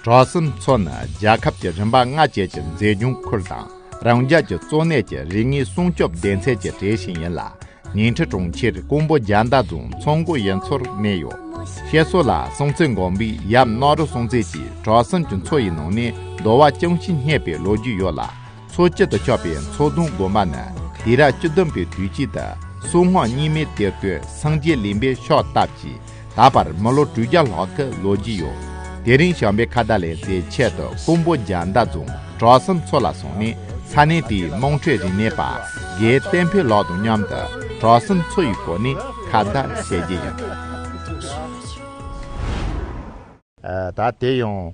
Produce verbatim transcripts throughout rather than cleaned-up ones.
གྲོ་གསུམ་མཚོ་ནི་རྒྱལ་ཁབ་ཀྱི་རིམ་པ་ལྔ་བཅས་ཀྱི་མཛེས་ལྗོངས་ཁུལ་དང་རང་རྒྱལ་གྱི་གཙོ་གནད་ཀྱི་རིག་དངོས་སྲུང་སྐྱོབ་སྡེ་ཚན་གྱི་གྲས་ཤིག་ཡིན་ལ། ཉིང་ཁྲི་གྲོང་ཁྱེར་ཀོང་པོ་རྒྱལ་མདའ་རྫོང་མཚོ་མགོ་ཡུལ་ཚོར་གནས་ཡོད། བཤད་སྲོལ་ལ་སྲོང་བཙན་སྒམ་པོས་ཡབ་གནག་རུ་སྲོང་བཙན་གྱིས་གྲོ་གསུམ་གྱི་མཚོ་ཡི་ནང་ནས་འདུལ་བ་ཅུང་ཞིག་རྙེད་པའི་ལོ་རྒྱུས་ཡོད་ལ། མཚོ་དཀྱིལ་དུ་ཆགས་པའི་མཚོ་གདོང་དགོན་པ་ནི་དུས་རབས་བཅུ་བདུན་པའི་དུས་དཀྱིལ་དུ་སྲོག་སྔགས་རྙིང་མའི་གཏེར་སྟོན་སངས་རྒྱས་གླིང་པས་ཕྱག་བཏབ་ཅིང་ད་བར་མི་ལོ་དྲུག་བརྒྱ་ལྷག་གི་ལོ་རྒྱུས་ཡོད། དེ་རིང་བྱམས་པའི་ཁ་བརྡ་ལེ་ཚན་ཆེད་དུ་ཀོང་པོ་རྒྱལ་མདའ་རྫོང་གྲོ་གསུམ་མཚོ་ལ་སོང་ནས་ས་གནས་དེའི་དམངས་ཁྲོད་རིག་གནས་པ་དགེ་བསྟན་འཕེལ་ལགས་དང་མཉམ་དུ་གྲོ་གསུམ་མཚོ་ཡི་སྐོར་ནས་ཁ་བརྡ་བྱེད་རྒྱུ་ཡིན། ཨ། ད་དེ་ཡང་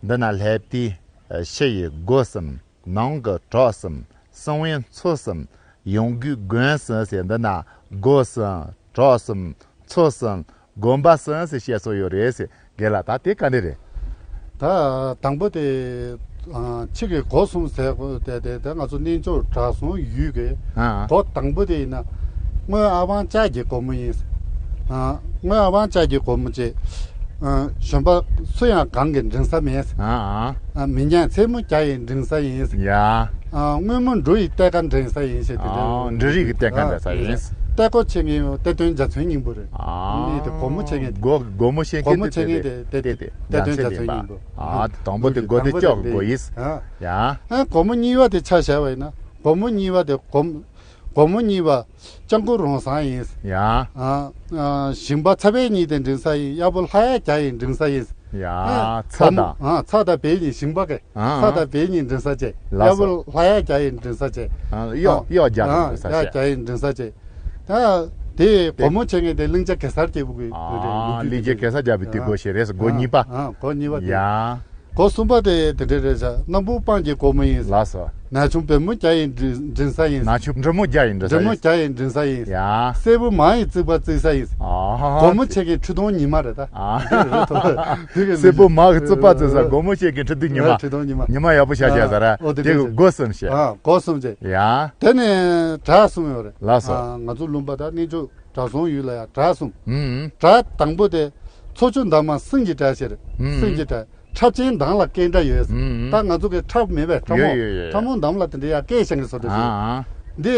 འདི་ན་སླེབས་དུས་ཕྱི་ཡི་སྒོ་གསུམ། ནང་གི་གྲོ་གསུམ། གསང་བའི་མཚོ་གསུམ། ཡོམ་འགོའི་དགོན་གསུམ་ཟེར། འདི་ན་སྒོ་གསུམ། གྲོ་གསུམ། མཚོ་གསུམ། དགོན་པ་གསུམ་ཟེར་བཤད་སྲོལ་ཡོད་རེད་ཟེར། རྒན་ལགས། ད་དེ་ག་འདྲ་རེད། ད་དང་པོ་དེ། ཨ། ཕྱི་གི་སྒོ་གསུམ་ཟེར་དེ་དེ་དེ་ང་ཚོ་གནས་མཆོག་གྲྭ་ཚང་ཡུལ་གི་ཨ། སྒོ་དང་པོ་དེ་ཡིན་ན། སྔོན་ཨ་ཝང་ལྕགས་ཀྱི་སྒོ་མོ་ཡིན། ཨ། སྔོན་ཨ་ཝང་ལྕགས་ཀྱི་སྒོ་མོ་བྱས། ཨ། གཞོན་པ་སུ་ཡང་གང་གི་འགྲེང་ས་མེད། ཨ། ཨ། མི་ཉག་མཚན་མོ་བརྒྱ་ཡི་འགྲེང་ས་ཡིན། ཡ། ཨ། སྔོན་མོ་འབྲུ་ཡི་གཏེར་ཁ་འགྲེང་ས་ཡིན་ཞེས་དེ། ཨ། འདྲ་འབྲུ་རིགས་ཀྱི་གཏེར་ཁ་འགྲེང་ས་ཡིན། གཏེར་སྒོ་ཕྱེ་མཁན་གཏེར་སྟོན་འཇའ་ཚོན་སྙིང་པོ་རེད། ཨ། ནི་དེ་སྒོ་མོ་ཕྱེ་མཁན་དེ། སྒོ་སྒོ་མོ་ཕྱེ་མཁན་དེ་དེ་དེ་དེ་འཇའ་ཚོན་སྙིང་པོ། ཨ། དང་པོ་དེ་སྒོ་དེ་ལྕགས་ཀྱི་སྒོ་ཡིན། ཨ། ཡ། ཨ། སྒོ་མོ་གཉིས་པ་དེ་ཆ་བཞག་པ་ཡིན་ན། སྒོ་མོ་གཉིས་པ་དེ་སྒོ་སྒོ་མོ་གཉིས་པ་སྐྱབས་མགོན་རོང་ཟངས་ཡིན། ཡ། ཨ། ཨ། ཞིང་པ་ཚ་བས་གཉིས་དེ་འགྲེང་ས་ཡིན། གཡར་པོ་ལྷ་ཡག་བརྒྱ་ཡི་འགྲེང་ས་ཡིན། ཡ། ཨ། ཚ་དང་། ཨ། ཚ་དང་བས་གཉིས། ཞིང་པ་གི་ཨ། ཚ་དང་བས་གཉིས་འགྲེང་ས་བྱས། ལགས་སོ། གཡར་པོ་ལྷ་ཡག་བརྒྱ་ཡི་འགྲེང་ས་བྱས། ཨ། གཡག་ཨ། གཡག་བརྒྱ་ཨ། འགྲེང་ས་གཡག་བྱས། བརྒྱ་ཡི་འགྲེང་ས་བྱས། ད་དེ་སྒོ་མོ་ཕྱེ་མཁན་དེ་གླིང་རྒྱལ་གེ་སར་རྒྱལ་པོ་གི། ཨ། ལུགས་ཀྱི་གླིང་རྒྱལ་གེ་སར་རྒྱལ་པོའི་དུས་སྒོ་ཞིག་རེད། སྒོ་གཉིས་པ། ཨ། སྒོ་གཉིས་པ་དེ། ཡ། སྒོ་གསུམ་པ་དེ་དེ་འདྲ་རེད་ཤག། སྣམ་བུ་སྤང་གི་སྒོ་མོ་ཡིན། ལགས་སོ། ན་ཆུང་བལ་མོ་བརྒྱ་ཡི་འགྲེང་འགྲེང་ས་ཡིན། ན་ཆུང་འབྲི་མོ་བརྒྱ་ཡི་འགྲེང་ས་འབྲི་མོ་ཡིན། བརྒྱ་ཡི་འགྲེང་ས་ཡིན། ཡ། སྲས་བུ་མ་ཡི་རྩིག་པ་རྩིག་ས་ཡིན། ཨ། སྒོ་མོ་ཕྱེ་མཁན་ཁྲི་སྟོང་ཉི་མ་རེད་ད། ཨ། དེ་རེད་དོ། དེ་གི་སྲས་བུ་མ་གི་རྩིག་པ་རྩིག་ས། ཨ། སྒོ་མོ་ཕྱེ་མཁན་ཁྲི་སྟོང་ཉི་མ། ཨ། ཁྲི་སྟོང་ཉི་མ། ཉི་མ་ཡག་པོ་ཤར་བཞག་ས་ར། ཨོ་དེ་དེ་གི་འདྲ་སྒོ་གསུམ་བྱས། ཨ། སྒོ་གསུམ་བྱས། ཡ། དེ་ནས་བྲག་གསུམ་ཡོད་རེད། ལགས་སོ། ཨ། ང་ཚོ་ལུང་པ་ད་གནས་མཆོག་གྲྭ་ཚང་ཡུལ་ལ་ཡ་བྲག་གསུམ། ཨུམ། བྲག་དང་པོ་དེ་ཚོ་ཆུ་འདབ་མ་སེང་གེ་བྲག་ཟེར། ཨུམ། སེང་གེ་བྲག། ཁྲབ་ཆེན་མདངས་ལ་སྐད་འདྲ་ཡོད། ཨུམ། ཨུམ། ད་ང་ཚོ་གི་ཁྲབ་མེད་པས། ཁྲབ་མོ། ཡོད་ཡོད་ཡོད། ཁྲབ་མོ་མདངས་ལ་དེ་འདྲ་ཡ་སྐད་བཞེངས་གི་བཟོ་འདྲ་ཞིག། ཨ། ཨ། འདི་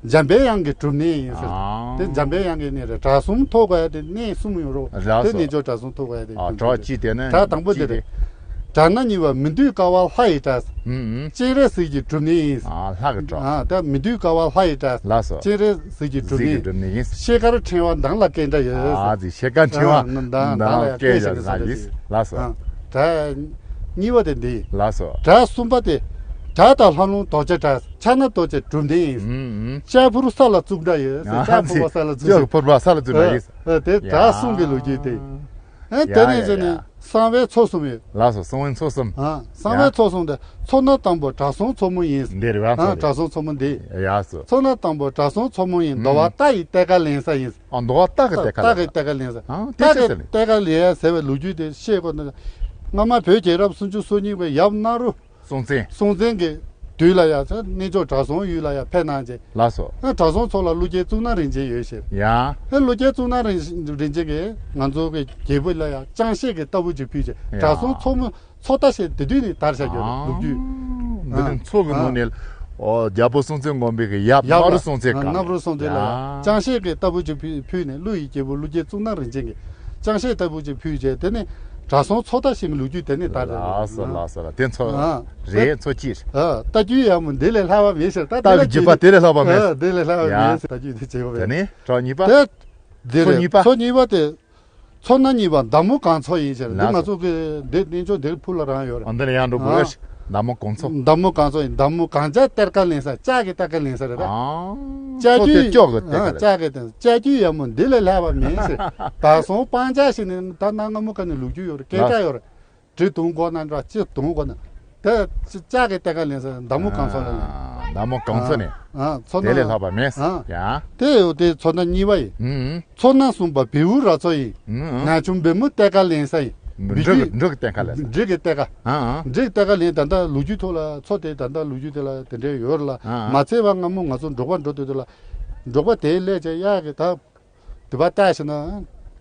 འཇམ་པའི་དབྱངས་ཀྱི་སྒྲུབ་གནས་ཡིན་ཟེར། ཨ། དེ་འཇམ་པའི་དབྱངས་ཀྱི་གནས་རེད། བྲག་གསུམ་ཐོག་ག་ཡ་དེ་གནས་གསུམ་ཡོད་རོགས། ལགས་སོ། དེ་གནས་མཆོག་བྲག་གསུམ་ཐོག་ག་ཡ་དེ། ཨ། བྲག་གཅིག་དེ་ནི་བྲག་དང་པོ་དེ་གཅིག་རེད། རེད། བྲག་སྣ་གཉིས་པ་མི་འདུས་དཀའ་བ་ལྷ་ཡི་བྲག། ཨུམ། ཨུམ། སྤྱན་རས་གཟིགས་ཀྱི་སྒྲུབ་གནས་ཡིན། ཨ། ལྷ་གི་བྲག། ཨ། ད་མི་འདུས་དཀའ་བ་ལྷ་ཡི་བྲག། ལགས་སོ། སྤྱན་རས་གཟིགས་ཀྱི་སྒྲུབ་གཟིགས་ཀྱི་གནས། སྒྲུབ་གནས་ཡིན། ཤེལ་དཀར་ཕྲེང་བ་མདངས་ལ་སྐད་འདྲ་ཡོད། ཨ། གཟིགས། ཤེལ་དཀར་ཕྲེང་བ་ཨ། མདངས་ལ་སྐད་བཞག་ས་ཡིན། ལགས་སོ། ཨ། བྲག་གཉིས་པ་དེ་འདི། ལགས་སོ། བྲག་གསུམ་པ་དེ། བྲག་དང་ལྷ་ལུང་རྡོ་རྗེ་བྲག། ཕྱག་ན་རྡོ་རྗེ་སྒྲུབ་གནས་ཡིན། ཨུམ། ཨུམ། ལྕགས་ཕུར་ས་ལ་བཙུགས་འདྲ་ཡོད། ཨ། ལྕགས་ཕུར་པ་ས་ལ་བཙུགས། ལྕགས་ཕུར་པ་ས་ལ་བཙུགས་འདྲ་ཡིན། ཨ། དེ་བྲག་གསུམ་གྱི་ལོ་རྒྱུས་དེ། ཨ། ཡ། དེ་ནས་ཡ། བྱས་ནས་ཡ། གསང་བའི་མཚོ་གསུམ་ཡོད། ལགས་སོ། གསང་བའི་མཚོ་གསུམ། ཨ། གསང་བའི་ཡ། མཚོ་གསུམ་དེ་མཚོ་སྣ་དང་པོ་བྲག་གསུམ་མཚོ་མོ་ཡིན། འདི་རེད་བ། ཨ། མཚོ་དེ་བྲག་གསུམ་མཚོ་མོ་འདི། ཡ་སོ། མཚོ་སྣ་དང་པོ་བྲག་གསུམ་མཚོ་མོ་ཡིན། ཨུམ། འདུལ་བ་རྟ་ཡི་གཏེར་ཁ་ལེན་ས་ཡིན། ཨ། འདུལ་བ་རྟ་གི་གཏེར་ཁ་ལེན་ས། རྟ་གི་གཏེར་ཁ་ལེན་ས། ཨ། དེ་རྟ་ཆི་གི་ཟེར་ནས། གཏེར་ཁ་ལེན་ཡ་ཟེར་བའི་ལོ་རྒྱུས་དེ་བཤད་དགོས་ན། སྔ་མ་བོད་རྒྱལ་རབས་སུམ་ཅུ་སོ་གཉིས་པའི་ཡབ་གནག་རུ། སྲོང་བཙན། སྲོང་བཙན་གྱི་དུས་ལ་ཡ་ཚ་གནས་མཆོག་གྲྭ་ཚང་ཡུལ་ལ་ཡ་ཕེབས་གནང་རྗེས། ལགས་སོ། ཨ། གྲྭ་ཚང་ཚོ་ལ་ཀླུ་རྒྱལ་གཙུག་ན་རིན་ཆེན་ཡོད་ཞེས། ཡ། ཨ། ཀླུ་རྒྱལ་གཙུག་ན་རིན་རིན་ཆེན་གྱིས་ང་ཚོ་གི་རྒྱལ་པོ་ལ་ཡ་ཅང་ཤེས་ཀྱི་རྟ་ཕོ་ཅིག་ཕུལ་རྗེས། ཡ། གྲྭ་ཚང་མཚོ་མོ་མཚོ་རྟ་ཞེས་དེ་དུས་ནས་དར་བཞག་ཡོད་རེད། ཨ། ལོ་རྒྱུས། འདི་ནི་མཚོ་གི་ནང་ནས། ཨོ། རྒྱལ་པོ་སྲོང་བཙན་སྒམ་པོ་གི་ཡབ། ཡབ་གནག་རུ་སྲོང་བཙན་སྒམ། གནག་རུ་སྲོང་བཙན་ལ། ཡ། ཅང་ཤེས་ཀྱི་རྟ་ཕོ་ཅིག་ཕུལ་ཕུལ་ནས། ཀླུ་ཡི་རྒྱལ་པོ་ཀླུ་རྒྱལ་གཙུག་ན་རིན་ཆེན་གྱིས་ཅང་ཤེས་རྟ་ཕོ་ཅིག་ཕུལ་རྗེས། དེ་ནས་གྲྭ་ཚང་མཚོ་རྟ་ཞེས་པའི་ལོ་རྒྱུས་དེ་ནས་དར་རེད། ལགས་སོ། ལགས་སོ། དེ་མཚོ། ཨ། རེད། མཚོ་གཅིག། ཨ། རྟ་རྒྱུག་ཡག་མོ་འདི་ལས་ལྷག་པ་མེད་ཟེར། ད་རྟ་གི་རྒྱུག་པ་དེ་ལས་ལྷག་པ་མེད། ཨ། དེ་ལས་ལྷག་པ་ཡ། མེད་ཟེར། རྟ་རྒྱུག་དེ་བྱེད་པ་རེད། དེ་ནས་བྲག་གཉིས་པ། དེ་མཚོ་གཉིས་པ། མཚོ་གཉིས་པ་དེ། མཚོ་སྣ་གཉིས་པ་མདའ་མོ་གངས་མཚོ་ཡིན་ཟེར། འདི་ལགས་སོ། ང་ཚོ་གི་འདི་གནས་མཆོག་འདིར་ཕུ་ལ་རང་ཡོད་རེད། ཨ། འདི་ལ་ཡང་འགྲོ་དགོས། ཨ། མདའ་མོ་གངས་མཚོ། མདའ་མོ་གངས་མཚོ་ཡིན། མདའ་མོ་གངས་ཅན་གཏེར་ཁ་ལེན་ས། ལྕགས་ཀྱི་གཏེར་ཁ་ལེན་ས་རེད་ད། ཨ། ལྕགས་མཚོ་དེ་ཀྱུ། ལྕགས་ཀྱི་གཏེར་ཁ། ཨ། ལེན་ས། ལྕགས་ཀྱི་གཏེར། ལྕགས་ཀྱུ་ཡག་མོ་འདི་ལས་ལྷག་པ་མེད་ཟེར། བྲག་གསུམ་སྤང་ལྕགས་ཟེར་ནས་ད་གནའ་སྔ་མོ་ཀ་ནས་ལོ་རྒྱུས་ཡོད་རེད། སྐད་ལགས་གྲགས་ཡོད་རེད། གྲི་དུང་གོ་ན་འདྲ། ལྕགས་དུང་གོ་ན། དེ་ལྕགས་ཀྱི་གཏེར་ཁ་ལེན་ས་མདའ་མོ་གངས་མཚོ་ལ་ལེན། ཨ། མདའ་མོ་གངས་མཚོ་ནས། ཨ། མཚོ་དེ་ལས་ན། ལྷག་པ་མེད། ཨ། ཡ། དེ་ཡོད་དེ་མཚོ་སྣ་གཉིས་པ་ཡིན། ཨུམ། མཚོ་སྣ་གསུམ་པ་བེའུ་ར་མཚོ་ཡིན། ཨུམ། ན་ཆུང་བལ་མོ་གཏེར་ཁ་ལེན་ས་ཡིན། འབྲི་གི། འབྲི་གི་གཏེར་ཁ་ལེན་ས། འབྲི་གི་གཏེར་ཁ། ཨ། ཨ། འབྲི་གི་གཏེར་ཁ་ལེན། ད་ལྟ་ལོ་རྒྱུས་ཐོག་ལ་མཚོ་དེ་ད་ལྟ་ལོ་རྒྱུས་དེ་ལ་དེ་འདྲའི་ཡོད་རེད་ལ། ཨ། ཨ། མ་ཚད་པ་སྔ་མོ་ང་ཚོ་འབྲོག་པ་འགྲོ་དུས་དེ་ལ། འབྲོག་པ་དེའི་ལས་བྱས་གཡག་གི་ད། དུ་བ་བལྟས་ཤེ་ན།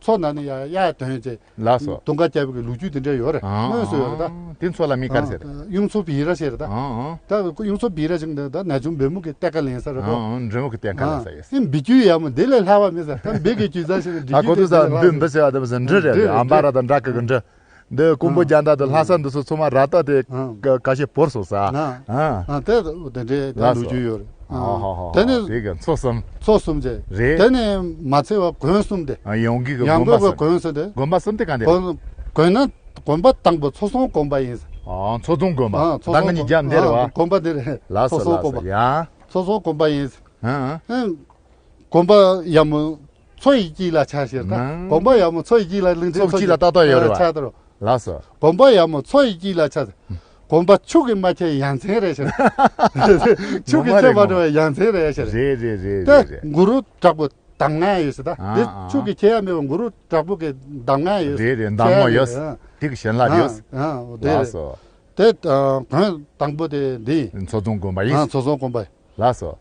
མཚོ་ནང་ནས་ཡར་གཡག་ཐོན་བྱས། ལགས་སོ། དུང་དཀར་རྒྱབ་པའི་ལོ་རྒྱུས་དེ་འདྲ་ཡོད་རེད། ཨང་། དངོས་སུ་ཡོད་རེད་ད། ཨང་། དེ་མཚོ་ལ་མི་དཀར་ཟེར་རེད། ཨང་། གཡུ་མཚོ་བི་ར་ཟེར་རེད་ད། ཨང་། ཨང་། ད་གཡུ་མཚོ་བི་ར་ཅིག་འདི་ད་ན་ཆུང་བོད་མོ་གི་གཏེར་ཁ་ལེན་ས་རེད་གོ། ཨང་། ཨང་། འབྲི་མོ་གི་གཏེར་ཁ་ལེན་ས་ཡོད། ཨང་། འབྲི་རྒྱུ་ཡག་མོ་འདི་ལས་ལྷག་པ་མེད་ཟེར། ད་འབྲི་གི་རྒྱུ་ཚ་ཞིག་ལ་འབྲི་ཨ་ཁོ་རྒྱུ་ཚོ་ས་འདི་ལས་འབྲི་ལྷག་ཟེར་བ་འདི་བཟོ་འབྲི་རེད། འབྲི་རེད། ཨམ་པ་ར་དང་འདྲ་གི་གི་འབྲི། འདི་ཀུན་པོ་རྒྱ་མདའ་དང་ལྷ་ས་འདི་ཚོ་ཚང་མ་ར་ཏོ་དེ་ཨང་། ཀ་ཤས་བོར་སོང་ས། ཨང་། ཨང་། ཨང་། དེ་དེ་འདྲའི་ད་ལོ་རྒྱུས་ཡོད་རེད། ཨང་། ཧོ་ཧོ་ཧོ། དེ་ནས་དེ་གི་མཚོ་གསུམ། མཚོ་གསུམ་བྱས། རེད། དེ་ནས་མ་ཚད་པ་དགོན་གསུམ་དེ། ཨ། ཡོངས་ཀྱི་གི་ཡོངས་དགོན་པ་ཀྱི་གསུམ། དགོན་གསུམ་དེ། དགོན་པ་གསུམ་དེ་གང་དེ། དགོན་དགོན་ན་དགོན་པ་དང་པོ་མཚོ་སྲུང་དགོན་པ་ཡིན། ཨ། མཚོ་སྲུང་དགོན་པ། ཨ། མཚོ་ད་སྲུང་ང་གཉིས་རྒྱབ་འདིར་བ། ཨ། དགོན་པ་འདི་རེད། ལགས་སོ། མཚོ་སྲུང་ལགས་དགོན་པ། སོ། ཡ། མཚོ་སྲུང་དགོན་པ་ཡིན། ཨ། ཨ། དགོན་པ་ཡག་མོ་མཚོ་ཡི་དཀྱིལ་ལ་ཆགས་ཟེར་ད། ཨང་། དགོན་པ་ཡག་མོ་མཚོ་ཡི་དཀྱིལ་ལ། གླིང་ཕྲན་མཚོ་གི་དཀྱིལ་ལ་ཏག་ཏག་ཡོད་རེད་བ། ཆགས་ད་རོ། ལགས་སོ། དགོན་པ་ཡག་མོ་མཚོ་ཡི་དཀྱིལ་ལ་ཆགས། དགོན་པ་ཆུ་གིས་མ་ཁྱེར་ཡ་མཚན་རེད་ཟེར། ཆུ་གིས་ཁྱེར་མ་འགྲོ་བའི་ཡ་མཚན་རེད་ཟེར། རེད་རེད་རེད། དེ་རེད་རེད། གུ་རུ་བྲག་ཕུག་གདམས་ངག་ཡོད་ཟེར་ད། ཨ། དེ་ཨ། ཆུ་གིས་ཁྱེར་ཡ་མེད་པ་གུ་རུ་བྲག་ཕུག་གི་གདམས་ངག་ཡོད། རེད་རེད། གདམས་ངག་ཡོད། ཨ། དེ་གི་ཞལ་ལག་ཡོད། ཨ། ཨ། དེ་ལགས་རེད། སོ། དེ་ཨ་དགོན་དང་པོ་དེ་འདི་ཡིན། མཚོ་སྲུང་དགོན་པ་ཡིན། ཨ། མཚོ་སྲུང་དགོན་པ་ཡིན། ལགས་སོ།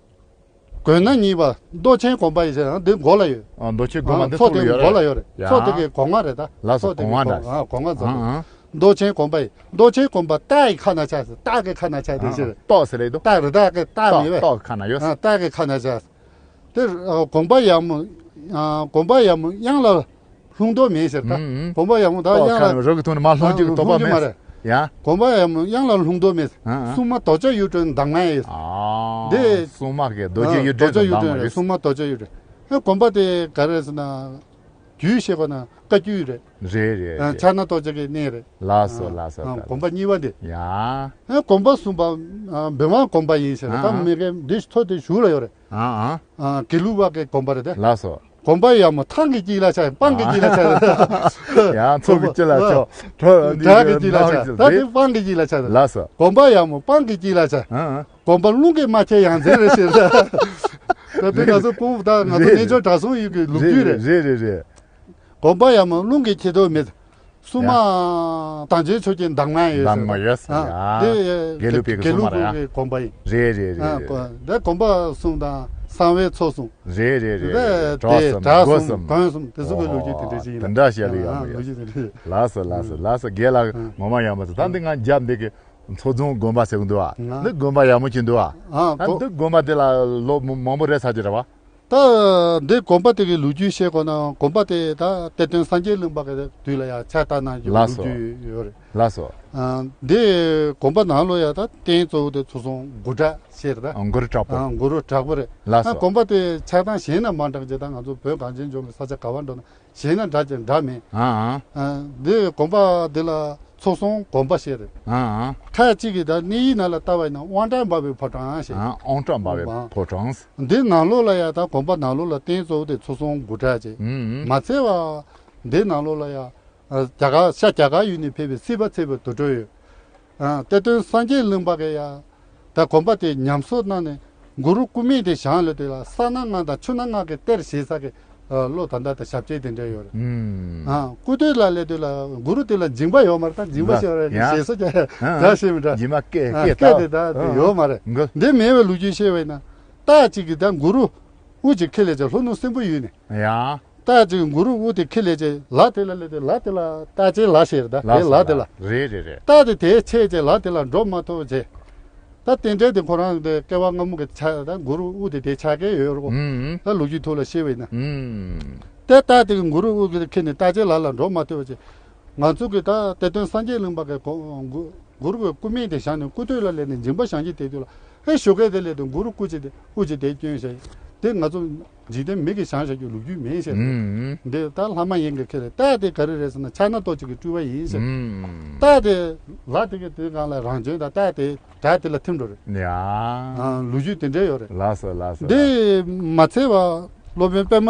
དགོན་ན་གཉིས་པ་མདོ་ཆེན་དགོན་པ་ཡིན་ཟེར་ཡང་འདི་མགོ་ལ་ཡོད། ཨ། མདོ་ཆེན་དགོན་པ། ཨ། འདི་མཚོ་ཐུག་དེ་ལ་ཡོད་མགོ་ལ་རེད། ཡོད་རེད། ཡ། མཚོ་དེ་གི་སྒོ་ང་རེད་ད། ལགས་སོ། མཚོ་དེ་གི་སྒོ་ང་འདྲ། ཨ། སྒོ་ང་རྫོགས། ཨ། ཨ། མདོ་ཆེན་དགོན་པ་ཡིན། མདོ་ཆེན་དགོན་པ་སྟག་གི་ཁ་ན་ཆགས་ཟེར། སྟག་གི་ཁ་ན་ཆགས། དེ་ཨ། ཟེར་རེད་དོ། སྟག་རེད། སྟག་གི་སྟག་མེད་པས། སྟག་གི་ཁ་ན་ཡོད། ཨ། སྟག་གི་ཁ་ན་ཆགས། དེ་ཨ་དགོན་པ་ཡག་མོ། ཨ། དགོན་པ་ཡག་མོ་གཡང་ལ་ལྷུང་དོ་མེད་ཟེར་ད། ཨུམ་ཨུམ། དགོན་པ་ཡག་མོ་ད། ཨོ། གཡང་ལ་ཁ་ནས་རོ་གི་ཐོག་ནས་མ་ལྷུང་རྒྱུ་གི་དོགས་པ་མེད། ཡ། དགོན་པ་ཡག་མོ་གཡང་ལ་ལྷུང་དོ་མེད། ཨ་ཨ། སྲུང་མ་རྡོ་རྗེ་གཡུ་སྒྲོན་གདམས་ངག་ཡོད། ཨ། འདི་སྲུང་མ་གི་རྡོ་རྗེ། ཨ། གཡུ་སྒྲོན་རྡོ་རྗེ་གདམས་ངག་ཡོད། སྲུང་མ་རྡོ་རྗེ་གཡུ་སྒྲོན། ཨ། དགོན་པ་དེ་ག་རེ་ཟེར་ན། རྒྱུད་བཤད་པ་ན་བཀའ་བརྒྱུད་རེད། རེད་རེད། ཨ། རེད། ཕྱག་ན་རྡོ་རྗེ་གི་གནས་རེད། ལགས་སོ། ཨ། ལགས་སོ། ཨ། ལགས་སོ། དགོན་པ་གཉིས་པ་འདི། ཡ། ཨ། དགོན་པ་གསུམ་པ། ཨ། འབུམ་དབང་དགོན་པ་ཡིན་ཟེར། ཨ་ད། ཨ། མི་གའི་འདི་ཐོ་དེ་གཞུག་ལ་ཡོད་རེད། ཨ་ཨ། ཨ། དགེ་ལུགས་པ་གི་དགོན་པ་རེད་དེ། ལགས་སོ། དགོན་པ་ཡག་མོ་ཐང་གི་དཀྱིལ་ལ་ཆགས། སྤང་གི་དཀྱིལ་ལ་ཆགས། ཡང་མཚོ་གི་དཀྱིལ་ལ་ཆགས། བྲག་གི་དཀྱིལ་ལ་ཆགས། ད་དེ་སྤང་གི་དཀྱིལ་ལ་ཆགས། ལགས་སོ། དགོན་པ་ཡག་མོ་སྤང་གི་དཀྱིལ་ལ་ཆགས། ཨ་ཨ། དགོན་པ་རླུང་གིས་མ་ཁྱེར་ཡ་མཚན་རེད་ཟེར། ད་དེ་ང་ཚོ་ཀུན། ད་ང་ཚོ། རེད། གནས་མཆོག་གྲྭ་ཚང་ཡུལ་གྱི་ལོ་རྒྱུས་རེད། རེད་རེད་རེད། དགོན་པ་ཡག་མོ་རླུང་གིས་ཁྱེར་དོ་མེད། སྲུང་མ། ཡ། དམ་ཅན་ཆོས་ཀྱི་གདམས་ངག་ཡོད་ཟེར། གདམས་ངག་ཡོད་ཟེར། ཨ། ཡ། དེ་དགེ་ལུགས་པའི་གི། དགེ་ལུགས་པའི་གི་དགོན་པ་ཡིན། རེད་རེད་རེད། ཨ། རེད། དགོན། དེ་དགོན་པ་གསུམ་དང་གསང་བའི་མཚོ་གསུམ། རེད་རེད་རེད། རེད། བྲག་གསུམ། བྲག་སྒོ་གསུམ། གསུམ། དགོན་གསུམ། དེ་ཚོ་གི་ལོ་རྒྱུས་དེ་འདྲ་ཞིག་ཡིན། ཨོ། དེ་འདྲ་ཞིག་ལ་ཡོད། ཨ། ཡོད། ལོ་རྒྱུས་དེ་འདྲ་ཞིག། ལགས་སོ། ལགས་སོ། ཨ། ལགས་སོ། རྒན་ལགས། ཨ། ངོ་མ་ཡག་མོ་ཟེར། ད་འདི་ང་རྒྱབ་འདི་གི་མཚོ་སྲུང་དགོན་པ་ཟེར་གི་འདུག་ཨ། ཨ། འདི་དགོན་པ་ཡག་མོ་ཅིག་འདུག་ཨ། ཨ། ད་འདི་དགོན་པ་འདི་ལ་ལོ་མང་པོ་རེད་ཚར་གྱི་རེད་བ། ད་འདི་དགོན་པ་དེ་གི་ལོ་རྒྱུས་བཤད་དགོས་ན། དགོན་པ་དེ་ད་གཏེར་སྟོན་སངས་རྒྱས་གླིང་པ་གི་དུས་ལ་ཡ་ཕྱག་བཏབ་གནང་རྒྱུ་ལོ། ལགས་སོ། རྒྱུས་ཡོད་རེད། ལགས་སོ། ཨ། འདི་དགོན་པ་ནང་ལོགས་ཡ་ད་རྟེན་གཙོ་བོ་དེ་མཚོ་སྲུང་གུ་དྲག་ཟེར་ད། ཨ། གུ་རུ་བྲག་ཕུག། ཨ། གུ་རུ་བྲག་ཕུག་རེད། ལགས་སོ། ཨ། དགོན་པ་དེ་ཆགས་སྟངས་གཞན་ན་མ་འདྲ་བྱས། ད་ང་ཚོ་བོད་གངས་ཅན་ལྗོངས་ཀྱི་ས་ཆ་ག་བར་འགྲོ་ན་གཞན་ན་འདྲ་ཅིག་འདྲ་མེད། ཨ་ཨ། ཨ། འདི་དགོན་པ་འདི་ལ་མཚོ་སྲུང་དགོན་པ་ཞེས་རེད། ཨ་ཨ། ཁ་ཅིག་གིས་ད་གནས་ཡིག་ནང་ལ་ལྟ་བ་ཡིན་ན་དབང་དྲག་འབར་བའི་ཕོ་བྲང་ཞེས། ཨ། དབང་དྲག་འབར་བའི་ཕོ་བྲང་། འདི་ནང་ལོགས་ལ་ཡ། ད་དགོན་པ་ནང་ལོགས་ལ་རྟེན་གཙོ་བོ་དེ་མཚོ་སྲུང་གུ་དྲག་ཅེས། ཨུམ་ཨུམ། མ་ཚད་པ་འདི་ནང་ལོགས་ལ་ཡ། ཨ། རྒྱ་གར། ཤར་རྒྱ་གར་ཡུལ་ནས་ཕེབས་པའི་སྲིད་པ་ཚེ་དཔལ་དུར་ཁྲོད་ཡོད། ཨ། གཏེར་སྟོན་སངས་རྒྱས་གླིང་པ་གིས་ཡ། ད་དགོན་པ་དེ་ཉམས་གསོ་གནང་ནས་གུ་རུ་སྐུ་སྨན་དེ་བཞེངས་ལོས་དེ་ལ་ས་སྣ་ལྔ་དང་ཆུ་སྣ་ལྔ་གི་གཏེར་བཞེས་ས་གི། ཨ། ལོ་ད་ལྟ་དེ་ཞབས་རྗེས་དེ་འདྲ་ཡོད་རེད། ཨུམ། ཨ། སྐུ་སྟོད་ལ་སླེབས་དུས་ལ་གུ་རུ་དེ་ལ་མཇིང་པ་ཡོད་མ་རེད། ད་མཇིང་པ་ལ་ཞེས་པ་རེད། ཡ། ཞེས་སོ་ཀྱང་། ཨ། འདྲ་ཞེས་མི་འདྲ། མཇིང་པ་སྐད། ཨ། སྐད་སྐད་དེ་ད་དེ་ཡོད་མ་རེད། འགུལ། འདི་མེད་པའི་ལོ་རྒྱུས་བཤད་པ་ཡིན་ན། རྟགས་གཅིག་གིས་ད་གུ་རུ་དབུ་གཅིག་ཁྱེར་ལས་ཀྱང་ལྷོ་ནུབ་སྲིན་པོའི་ཡུལ་ནས། ཡ། རྟགས་གཅིག་གུ་རུ་དབུ་དེ་ཁྱེར་ལས་ཀྱི་ལ་དེ་ལ་སླེབས་ཏེ། ལ་དེ་ལ་རྟགས་ཅན་ལ་ཞེས་རེད་ད། དེ་ལ་དེ་ལ། རེད་རེད་རེད། རྟགས་དེ་དེའི་ཆད་ཀྱི་ལ་དེ་ལ་འགྲོ་མ་ཐུབ་བྱས། ད་རྟེན་འབྲེལ་དེ་ཁོ་རང་དེ་བསྐལ་པ་སྔ་མོ་གི་ཆ། ད་གུ་རུ་དབུ་དེ་དེའི་ཆ་གས་ཡོད་རེད་གོ། ཨུམ། ད་ལོ་རྒྱུས་ཐོག་ལ་བཤད་པ་ཡིན་ན། ཨུམ། དེ་རྟགས་དེ་གི་གུ་རུ་དབུ་དེ་ཁྱེར་ནས་རྟགས་ཅན་ལ་ལ་འགྲོ་མ་ཐུབ་བྱས། ང་ཚོ་གི་ད་གཏེར་སྟོན་སངས་རྒྱས་གླིང་པ་གི་གོ་གུ་གུ་རུ་གི་སྐུ་སྨན་དེ་བཞེངས་ནས་སྐུ་སྟོད་ལ་སླེབས་ནས་མཇིང་པ་བཞེངས་ཀྱི་དེ་དུས་ལ། ཨེ། ཞོགས་ཀས་དེ་སླེབས་དུས་གུ་རུ་སྐུ་གཅིག་དེ་དབུ་གཅིག་དེ་བསྐྱོན་བཞག། དེ་ང་ཚོ་འཇིག་རྟེན་མི་གིས་བཞེངས་བཞག་རྒྱུ་ལོ་རྒྱུས་མེད་ཟེར། ཨུམ། འདི་ད་ལྷ་མ་ཡིན་གྱིས་ཁྱེར་ལས། རྟགས་དེ་ག་རེ་རེད་ཟེར་ན་ཕྱག་ན་རྡོ་རྗེ་གི་སྤྲུལ་པ་ཡིན་ཟེར། ཨུམ། རྟགས་དེ་ལ་དེ་གི་དེ་སྒང་ལ་རང་བྱོན་དང་རྟགས་དེ་བྲག་དེ་ལ་ཐིམ་འགྲོ་རེད། ཡ། ཨ། ལོ་རྒྱུས་དེ་འདྲ་ཡོད་རེད། ལགས་སོ། ལགས་སོ། འདི་མ་ཚད་པ་སློབ་དཔོན་པདྨ་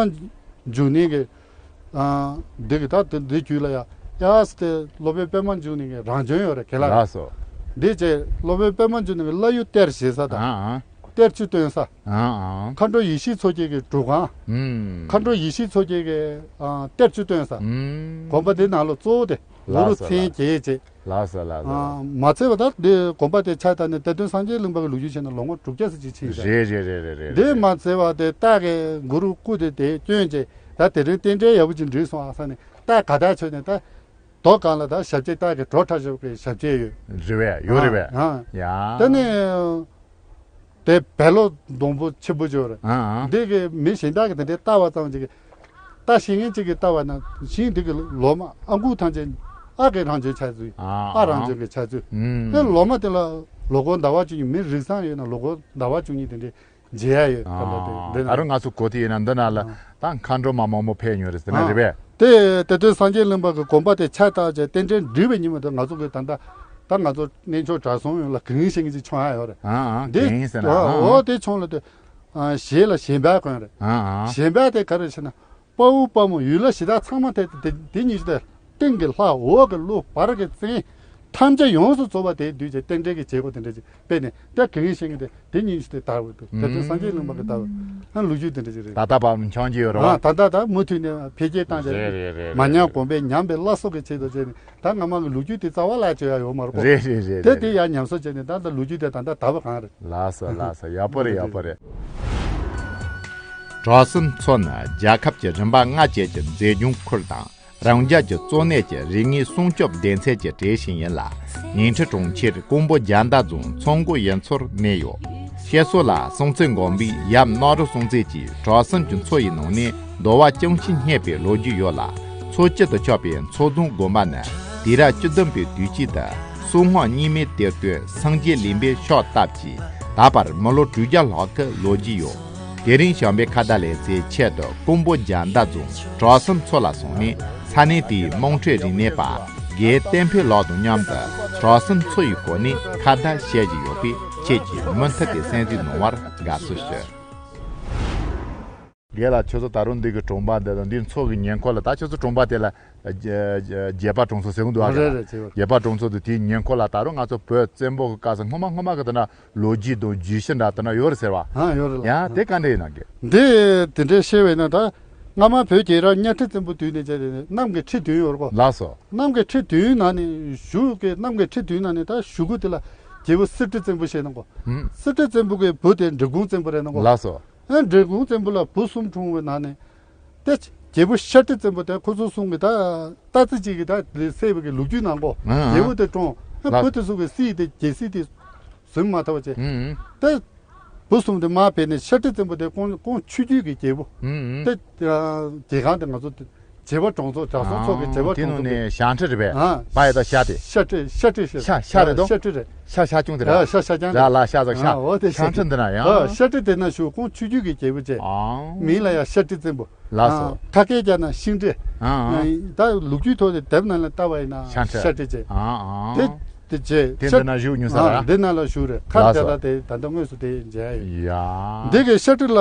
འབྱུང་གནས་ཀྱི། ཨ། འདི་གི་ད་དེ་འདི་རྒྱུད་ལ་ཡ། ཡ་སི་དེ་སློབ་དཔོན་པདྨ་འབྱུང་གནས་ཀྱི་རང་བྱོན་ཡོད་རེད། ག་ལ། ལགས་སོ། འདི་བྱས་སློབ་དཔོན་པདྨ་འབྱུང་གནས་ཀྱི་བླ་གཡུ་གཏེར་བཞེས་ས་དང་། ཨ་ཨ། གཏེར་ཆུ་བཏོན་ས། ཨ་ཨ། མཁའ་འགྲོ་ཡེ་ཤེས་མཚོ་རྒྱལ་གྱི་སྒྲུབ་ཁང་། ཨུམ། མཁའ་འགྲོ་ཡེ་ཤེས་མཚོ་རྒྱལ་གྱི། ཨ། གཏེར་ཆུ་བཏོན་ས། ཨུམ། དགོན་པ་འདི་ནང་ལོགས་གཙོ་བོ་དེ་གུ་རུ། ལགས་སོ། མཚན་བརྒྱད་བྱས། ལགས་སོ། ལགས་སོ། ཨ། མ་ཚད་པ་ད་འདི་དགོན་པ་དེ་ཕྱག་བཏབ་ནས་གཏེར་སྟོན་སངས་རྒྱས་གླིང་པ་གི་ལོ་རྒྱུས་བྱས་ན་ལོ་ངོ་དྲུག་བརྒྱ་ཙམ་ཅིག་ཕྱིན་ཤག། རེད་རེད་རེད་རེད་རེད། འདི་མ་ཚད་པ་དེ་རྟགས་ཀྱི་གུ་རུ་སྐུ་དེ་དེ་བསྐྱོན་བྱས། ད་དེ་རིང་རྟེན་འབྲེལ་ཡག་པོ་ཅིག་འགྲིག་སོང་ཨ་ས་ནས་ད་ག་ད་ཆོད་ནས་ད་རྡོ་གང་ལ་ད་ཞབས་རྗེས་སྟག་གི་གྲོ་ཁྲ་ཞབས་ཀྱི་ཞབས་རྗེས་ཡོད། རེད་བས། ཡོད་རེད་བས། ཨ། ཡ། ད་ནི་དེ་བལ་ལོ་སྡོང་པོ་ཆེན་པོ་ཅིག་ཡོད་རེད། ཨ་ཨ། འདི་གི་མི་གཞན་དག་གི་དེ་འདྲའི་ལྟ་བ་ཙམ་ཅིག་གི་ལྟ་ཤེས་མཁན་ཅིག་གི་ལྟ་བ་ན་ཤིང་འདི་གི་ལོ་མ་ཨ་ཁུ་ཐང་ཆེན་ཨ་གི་རང་བྱོན་ཆགས་ཚུལ། ཨ་ཨ། རང་བྱོན་གི་ཆགས་ཚུལ། ཨུམ། དེ་ལོ་མ་དེ་ལ་ལོ་འཁོར་ཟླ་བ་བཅུ་གཉིས། མི་རིགས་བཟང་ཡོད་ན་ལོ་འཁོར་ཟླ་བ་བཅུ་གཉིས་དེ་འདྲའི་མཇལ་ཡ་ཡོད། ད་ལྟ་དེ་འདི་ན་ད་རུང་ང་ཚོ་གོ་ཐོས་ཡིན་ན་འདི་ན་ལ་ད་མཁའ་འགྲོ་མ་མང་པོ་ཕེབས་མྱོང་རེད་ཟེར་ན་རེད་པས། དེ་དེ་དུས་སངས་རྒྱས་གླིང་པ་གི་དགོན་པ་དེ་ཕྱག་བཏབ་རྗེས་རྟེན་འབྲེལ་འགྲིག་པའི་ཉིན་མོ་དེ་ང་ཚོ་གི་ད་ལྟ་ད་ང་ཚོ་གནས་མཆོག་གྲྭ་ཚང་ཡོངས་ལ་གིང་ཤིང་གི་ཅིག་མཆོང་ཡ་ཡོད་རེད། ཨ་ཨ། འདི་གིང་ཟེར་ན་ཨ་ཨ། འོ་དེ་མཆོང་ལ་དེ་ཞལ་ལ་ཞལ་འབག་གོན་རེད། ཨ་ཨ། ཞལ་འབག་དེ་ག་རེ་ཟེར་ན། དཔའ་བོ་དཔའ་མོ་ཡུལ་ལ་གཞི་བདག་ཚང་མ་དེ་དེ་དེ་ཉིད་དེ་སྟེང་གི་ལྷ། འོག་གི་ཀླུ། བར་གྱི་བཙན། ཐམས་ཅད་ཡོངས་སུ་རྫོགས་པ་དེ་འདུས་ཀྱི་རྟེན་འབྲེལ་གྱི་བྱེད་སྒོ་དེ་འདྲ་ཅིག་སྤེལ་ནས་དེ་གིང་ཤིང་གི་དེ་དེ་ཉིད་དེ་དར་བའི་དུས་དེ་ཚོ་སངས་རྒྱས་གླིང་པ་གི་དར་བའི་ཨ་ལོ་རྒྱུས་དེ་འདྲ་ཅིག་རེད། ད་ལྟ་བར་མཆོང་གི་ཡོད་རེད་བ། ཨ་ད་ལྟ་ད་མུ་མཐུད་ནས་འཕེལ་རྒྱས་བཏང་རེད་རེད་རེད། མ་ཉམས་གོང་འཕེལ་ཉམས་པའི་བླ་སྲོག་གི་ཆེད་དུ་བྱས་ནས་ད་སྔ་མ་གི་ལོ་རྒྱུས་དེ་རྩ་བ་ལ་བཅོས་ཡ་ཡོད་མ་རེད་གོ། རེད་རེད་རེད། དེ་རེད་དེ་རེད། ཡ་ཉམས་གསོ་བྱས་ནས་ད་ལྟ་ལོ་རྒྱུས་དེ་ད་ལྟ་དར་བ་གང་རེད། ལགས་སོ་ལགས་སོ། ཡག་པོ་རེད། ཡག་པོ་རེད། གྲོ་གསེབ་མཚོ་ནི་རྒྱལ་ཁབ་ཀྱི་རིམ་པ་ལྔ་བཅས་ཀྱི་མཛེས་ལྗོངས་ཁུལ་དང་རང་རྒྱལ་གྱི་གཙོ་གནད་ཀྱི་རིག་དངོས་སྲུང་སྐྱོབ་སྡེ་ཚན་གྱི་གྲས་ཤིག་ཡིན་ལ། ཉིང་ཁྲི་གྲོང་ཁྱེར་ཀོང་པོ་རྒྱལ་ཟླ་རྫོང་མཚོ་མགོ་ཡུལ་ཚོར་གནས་ཡོད། བཤད་སྲོལ་ལ་སྲོང་བཙན་སྒམ་པོས་ཡབ་རྣམ་རོལ་སྲོང་བཙན་གྱིས་གྲོ་གསེབ་ཀྱི་མཚོ་ཡི་ནང་ནས་འདུལ་བ་ཅུང་ཞིག་བསྙད་པའི་ལོ་རྒྱུས་ཡོད་ལ། མཚོ་དཀྱིལ་དུ་ཆགས་པའི་མཚོ་རྫོང་དགོན་པ་ནི་དུས་རབས་བཅུ་བདུན་པའི་དུས་དཀྱིལ་དུ་སྲོག་སྔགས་རྙིང་མའི་གཏེར་སྟོན་སངས་རྒྱས་གླིང་པས་ཕྱག་བཏབ་ཀྱིས་ད་བར་མི་ལོ་དྲུག་བརྒྱ་ལྷག་གི་ལོ་རྒྱུས་ཡོད། དེ་རིང་བྱམས་པའི་ཁ་བརྡ་ལེ་ཚན་ཆེད་དུ་ཀོང་པོ་རྒྱལ་ཟླ་རྫོང་གྲོ་གསེབ་མཚོ་ལ་སོང་ནས་ས་གནས་དེའི་དམངས་ཁྲོད་རིག་གནས་པ་རྒན་བསྟན་འཕེལ་ལགས་དང་མཉམ་དུ་གྲོ་གསེབ་མཚོ་ཡི་སྐོར་ནས་ཁ་བརྡ་བྱེད་བཞིན་ཡོད་པས། ཁྱེད་ཀྱིས་མུ་མཐུད་དེ་གསན་གཟིགས་གནང་བར་དགའ་བསུ་ཞུ། རྒན་ལགས། ཁྱོད་ཚོ་ད་རུང་འདི་གི་གྲོང་པ་འདི་དང་འདིའི་མཚོ་གི་ཉེ་འཁོར་ལ། ད་ཁྱོད་ཚོ་གྲོང་པ་དེ་ལ་རྒྱ་རྒྱ་རྒྱལ་པ་གྲོང་ཚོ་ཟེར་གི་འདུག་ཨ། རེད་རེད། རེད་རེད། རྒྱལ་པ་གྲོང་ཚོ་དེ་དེའི་ཉེ་འཁོར་ལ་ད་རུང་ང་ཚོ་བོད་བཙན་པོ་གི་སྐབས་སུ་སྔོན་མ་སྔོན་མ་གི་དེ་འདྲ་ལོ་རྒྱུས་དང་བརྗོད་གཞི་འདྲ་དེ་འདྲ་ཡོད་རེད་ཟེར་བ། ཨ་ཡོད་རེད་ལགས། ཡང་དེ་ག་འདྲ་ཡིན་ན་གི། འདི་དེ་འདྲའི་བཤད་པས་ན་ད་སྔ་མ་བོད་རྒྱལ་རབས་གཉའ་ཁྲི་བཙན་པོ་དུས་ནས་བྱས་ཏེ་གནམ་གྱི་ཁྲི་བདུན་ཡོད་རེད་གོ། ལགས་སོ། གནམ་གྱི་ཁྲི་བདུན་ནང་ནས་གཞུག་གི་གནམ་གྱི་ཁྲི་བདུན་ནང་ནས་ད་གཞུག་གུ་དེ་ལ་རྒྱལ་པོ་གསེར་ཁྲི་བཙན་པོ་བྱས་ནོ་གོ། ཧུམ། གསེར་ཁྲི་བཙན་པོ་གི་བུ་དེ་འབྲི་གུང་བཙན་པོ་རེད་ནོ་གོ། ལགས་སོ། ཨ་འབྲི་གུང་བཙན་པོ་ལ་བུ་གསུམ་འཁྲུངས་པའི་ནང་ནས་དེ་རྒྱལ་པོ་ཤ་ཁྲི་བཙན་པོ་དེ་ཁོ་ཚོ་གསུམ་གྱི་ད་རྟ་རྩི་གཅིག་གི་ད་ལས་སད་པའི་གི་ལོ་རྒྱུས་ནང་གོ། ཨང་། རྒྱལ་པོ་དེ་གྲོངས། ཨ་ལགས། བུ་དེ་ཚོ་གི་སྲིད་དེ་རྒྱལ་སྲིད་དེ་ཟིན་མ་ཐུབ་པ་བྱས། ཨང་། དེ་བུ་གསུམ་དེ་མར་ཕེབས་ནས་ཤ་ཁྲི་བཙན་པོ་དེ་ཁོང་ཁོང་ཆོས་བརྒྱུད་ཀྱི་རྒྱལ་པོ། ཨང་། དེ་རྒྱལ་ཁང་དེ་ང་ཚོ་བྱེས་པ་གྲོང་ཚོ་གྲྭ་ཚང་ཚོ་གི་བྱེས་པ་དེ་གྲོང་ནང་ཚོ་གི་ནས་ཞང་ཁྲི་རེད་པས། ཨ། པ་ཡ་ད་ཤ་དེ། ཤ་ཁྲི། ཤ་ཁྲི་ཤ། ཤ་ཤ་རེད་དོ། ཤ་ཁྲི་རེད། ཤ་ཤ་ཅུང་དེ་ར། ཨ་ཤ་ཤ་ཅང་ར་རེད། ལ་ཤ་ཟག་ཤ། ཨ་འོ་དེ་ཤ་ཤ་ཁྲི་འདི་ན་ཡང་། ཨ་ཤ་ཁྲི་དེ་ན་ཞུ་ཁོང་ཆོས་བརྒྱུད་ཀྱི་རྒྱལ་པོ་བྱས། ཨང་། མིང་ལ་ཡང་ཤ་ཁྲི་བཙན་པོ། ལགས་སོ། ཨ་ཁ་སྐད་རྒྱག་ན་ཤིང་ཁྲི། ཨང་ཨང་། ད་ལོ་རྒྱུས་ཐོག་དེ་དེབ་ནང་ལ་ལྟ་བ་ཡིན་ན་ཤ་ཁྲི། ཤ་ཁྲི་བྱས། ཨང་ཨང་། དེ་དེ་བྱས། དེ་ཤ་འདི་ན་བཞུགས་མྱོང་ས་ར། ཨ་འདི་ན་ལ་བཞུགས་རེད། ཁ་ལགས་སོ། རྒྱག་ད་དེ་ད་ལྟ་དངོས་སུ་དེ་མཇལ་ཡོད། ཡ། འདི་གི་ཤ་ཁྲི་ལ་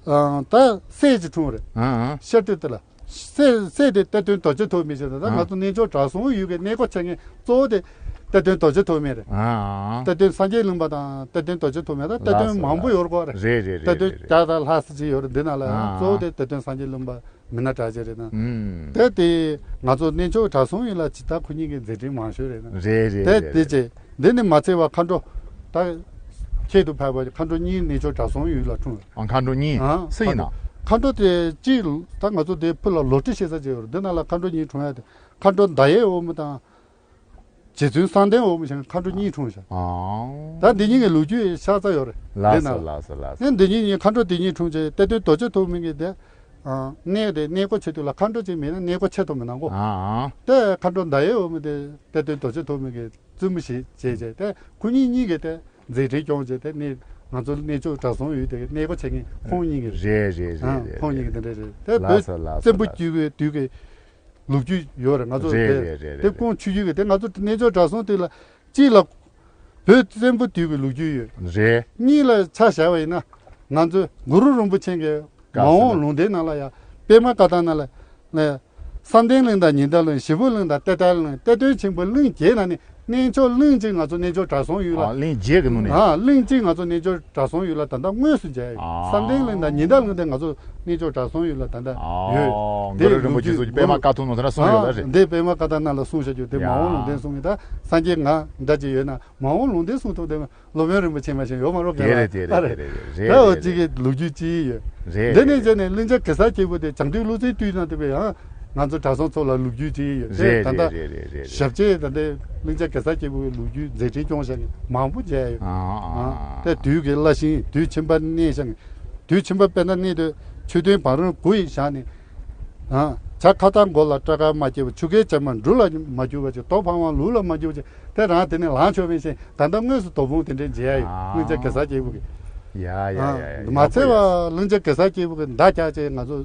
ཨང་ད་སྲས་ཅིག་འཁྲུངས་རེད། ཨང་ཨང་། ཤ་ཁྲི་དེ་ལ། སྲས་སྲས་དེ་གཏེར་སྟོན་རྡོ་རྗེ་ཐོགས་མེད་ཞེས་དང་། ད་ང་ཨ་ཚོ་གནས་མཆོག་གྲྭ་ཚང་ཡུལ་གྱི་གནས་སྒོ་ཕྱེ་མཁན་གཙོ་བོ་དེ་གཏེར་སྟོན་རྡོ་རྗེ་ཐོགས་མེད་རེད། ཨ་ཨ། གཏེར་སྟོན་སངས་རྒྱས་གླིང་པ་དང་གཏེར་སྟོན་རྡོ་རྗེ་ཐོགས་མེད་དང་གཏེར་སྟོན་ལགས་སོ། མང་པོ་ཡོད་རེད་གོ། རེད་རེད་རེད། གཏེར་སྟོན་རེད་རེད། བརྒྱ་དང་ལྷག་ཙམ་ཅིག་ཡོད་རེད། འདི་ནང་ལ་ཨ་ཨ། གཙོ་བོ་དེ་གཏེར་སྟོན་སངས་རྒྱས་གླིང་པ་མི་སྣ་གྲགས་ཅན་རེད་ན། ཨུམ། དེ་དེ་ང་ཚོ་གནས་མཆོག་གྲྭ་ཚང་ཡུལ་ལ་ཇི་ལྟར་ཁོ་གཉིས་ཀྱི་མཛད་འཕྲིན་མང་ཤོས་རེད་ན། རེད་རེད་དེ་རེད་དེ་རེད། ཅེ། འདི་ནི་མ་ཚད་པར་མཁའ་འགྲོ། ད་ཁྱད་དུ་འཕགས་པ་མཁའ་འགྲོ་གཉིས་གནས་མཆོག་གྲྭ་ཚང་ཡུལ་ལ་འཁྲུངས། ཨ་མཁའ་འགྲོ་གཉིས། ཨ་སུ་ཡིན་ན། མཁའ་འགྲོ་དེ་གཅིག་ད་ང་ཚོ་དེ་ཕུ་ལ་ལོ་ཏྲི་ཞེས་ས་ཅིག་ཡོད་རེད། འདི་ནང་ལ་མཁའ་འགྲོ་གཉིས་འཁྲུངས་ཡ་དེ་མཁའ་འགྲོ་ཟླ་བའི་འོག་མ་དང་རྗེ་བཙུན་གསང་བདེའི་འོག་མ་ཞིག་མཁའ་འགྲོ་གཉིས་འཁྲུངས་ཤག་ཨང་། ད་འདི་གཉིས་ཀྱི་ལོ་རྒྱུས་ཤ་ཚ་ཡོད་རེད། ལགས་འདི་སོ་ནང་ལ། ལགས་སོ་ལགས་སོ། ཨེ་འདི་གཉིས་གཉིས་མཁའ་འགྲོ་དེ་གཉིས་འཁྲུངས་རྗེས་གཏེར་སྟོན་རྡོ་རྗེ་ཐོགས་མེད་ཀྱི་དེ། ཨ་གནས་དེ་གནས་སྒོ་ཕྱེ་དུས་ལ་མཁའ་འགྲོ་ཅིག་མེད་ན་གནས་སྒོ་ཕྱེ་ཐུབ་མི་སྣང་གོ། ཨ་ཨ། དེ་མཁའ་འགྲོ་ཟླ་བའི་འོག་མ་དེ་གཏེར་སྟོན་རྡོ་རྗེ་ཐོགས་མེད་ཀྱི་བཙུན་མོ་ཞིག་བྱས་རྗེས་དེ་ཁོ་གཉིས་གཉིས་ཀྱིས་དེ་མཛད་འཕྲིན་སྐྱོང་རྗེས་དེ་ནི་ང་ཚོ་གནས་མཆོག་གྲྭ་ཚང་ཡུལ་དེ་གནས་སྒོ་ཕྱེ་མཁན་ཁོང་གཉིས་ཀྱི་རེད། རེད་རེད་ཨ་རེད་རེད། ཁོང་གཉིས་ཀྱི་དེ་འདྲ་རེད། དེ་ལགས་བོད་སོ་ལགས་སོ་བཙན་པོ་ལགས། བརྒྱུད་པའི་དུས་ཀྱི་ལོ་རྒྱུས་ཡོད་རེད། ང་ཚོ་རེད་དེ་རེད་རེད་དེ་རེད། ཁོང་ཆོས་བརྒྱུད་ཀྱི་དེ་ང་ཚོ་གནས་མཆོག་གྲྭ་ཚང་དེ་ལ་གཅིག་ལ་བོད་བཙན་པོ་དུས་ཀྱི་ལོ་རྒྱུས་ཡོད། རེད། གཉིས་ལ་ཆ་བཞག་པ་ཡིན་ན་ང་ཚོ་གུ་རུ་རིན་པོ་ཆེ་གི་མ་འོངས་ལུང་བསྟན་ནང་ལ་ཡང་པདྨ་བཀའ་ཐང་ནང་ལ་ནས་ བསམ་གཏན་གླིང་དང་ཉི་ཟླ་གླིང་། ཞིག་པོ་གླིང་དང་གཏེར་སྟོན་གླིང་། གཏེར་སྟོན་ཆེན་པོ་གླིང་བརྒྱད་ནང་ནས་གནས་མཆོག་གླིང་གཅིག་ང་ཚོ་གནས་མཆོག་གྲྭ་ཚང་ཡུལ་ལ། ཨ། གླིང་བརྒྱད་ཀྱི་ནང་ནས། ཨ། གླིང་གཅིག་ང་ཚོ་གནས་མཆོག་གྲྭ་ཚང་ཡུལ་ལ་ད་ལྟ་དངོས་སུ་མཇལ་ཡོད། ཨ། བསམ་གཏན་གླིང་དང་ཉི་ཟླ་གླིང་དེ་ང་ཚོ་གནས་མཆོག་གྲྭ་ཚང་ཡུལ་ལ་ད་ལྟ། ཨ། ཡོད། གུ་རུ་རིན་པོ་ཆེ་སོགས་ཀྱིས་པད་མ་དཀར་ཐོག་ནང་དེ་འདྲ་གསུངས་ཡོད་ལ་རེད། འདི་པད་མ་དཀར་ཐོག་ནང་ལ་གསུངས་བཞག་རྒྱུ་དེ། མ་འོངས་ལུང་བསྟན་གསུང་གི་ད་སངས་རྒྱས་ང་འདྲ་ཅིག་ཡོད་ན། མ་འོངས་ལུང་བསྟན་གསུང་ཐུབ་དེ། སློབ་དཔོན་རིན་པོ་ཆེ་མ་ཞིག་ཡོད་མ་རོགས་ག་རེད། དེ་རེད། དེ་རེད། ལོ་རྒྱུས་ཅིག་ཡོད། རེད། འདི་ནས་བྱས་ནས་གླིང་བྱ་གེ་སར་སྐྱེས་བུ་དེ་བྱང་དུས་ཀླུ་བཙན་དུས་ན་དེ་བས་ཡང་ང་ཚོ་གྲྭ་ཚང་ཚོ་ལ་ལོ་རྒྱུས་ཅིག་ཡོད། རེད། ད་ལྟ་རེད། རེད། རེད། རེད། ཞབས་རྗེས་ད་ལྟའི་གླིང་བྱ་གེ་སར་སྐྱེས་བུ་གི་ལོ་རྒྱུས་མཛད་འཕྲིན་སྐྱོང་བཞག་གི་མང་པོ་མཇལ་ཡོད། ཨ། ཨ། ཨ། དེ་དུས་ཀྱི་བླ་ཤིང་དུས་ཆེན་པ་གནས་བཞག་གི། དུས་ཆེན་པ་དཔེར་ན་གནས་དུས་མཆོད་རྟེན་བང་རིམ་དགུ་ཡི་བཞག་ནས། ཨ། བྱ་ཁྭ་ཏ་མགོ་ལ་སྐྲ་དཀར་མ་སྐྱེས་པ། ཆུ་ཁའི་བྱེ་མ་འབྲུ་ལ་མ་གྱུར་པ་ཅིག། རྡོ་འཕང་བ་ལུག་ལ་མ་གྱུར་པ་ཅིག། དེ་རང་དེ་ནས་ལངས་ཆོག་མིན་ཞིང་། ད་ལྟ་དངོས་སུ་དོ་དགོང་དེ་འདྲའི་མཇལ་ཡ་ཡོད། ཨ། གླིང་བྱ་གེ་སར་སྐྱེས་བུ་གི། ཡ་ཡ་ཡ་ཡ། མ་ཚད་པ་གླིང་བྱ་གེ་སར་སྐྱེས་བུ་གི་མདའ་རྒྱག་ཅེས་ང་ཚོ་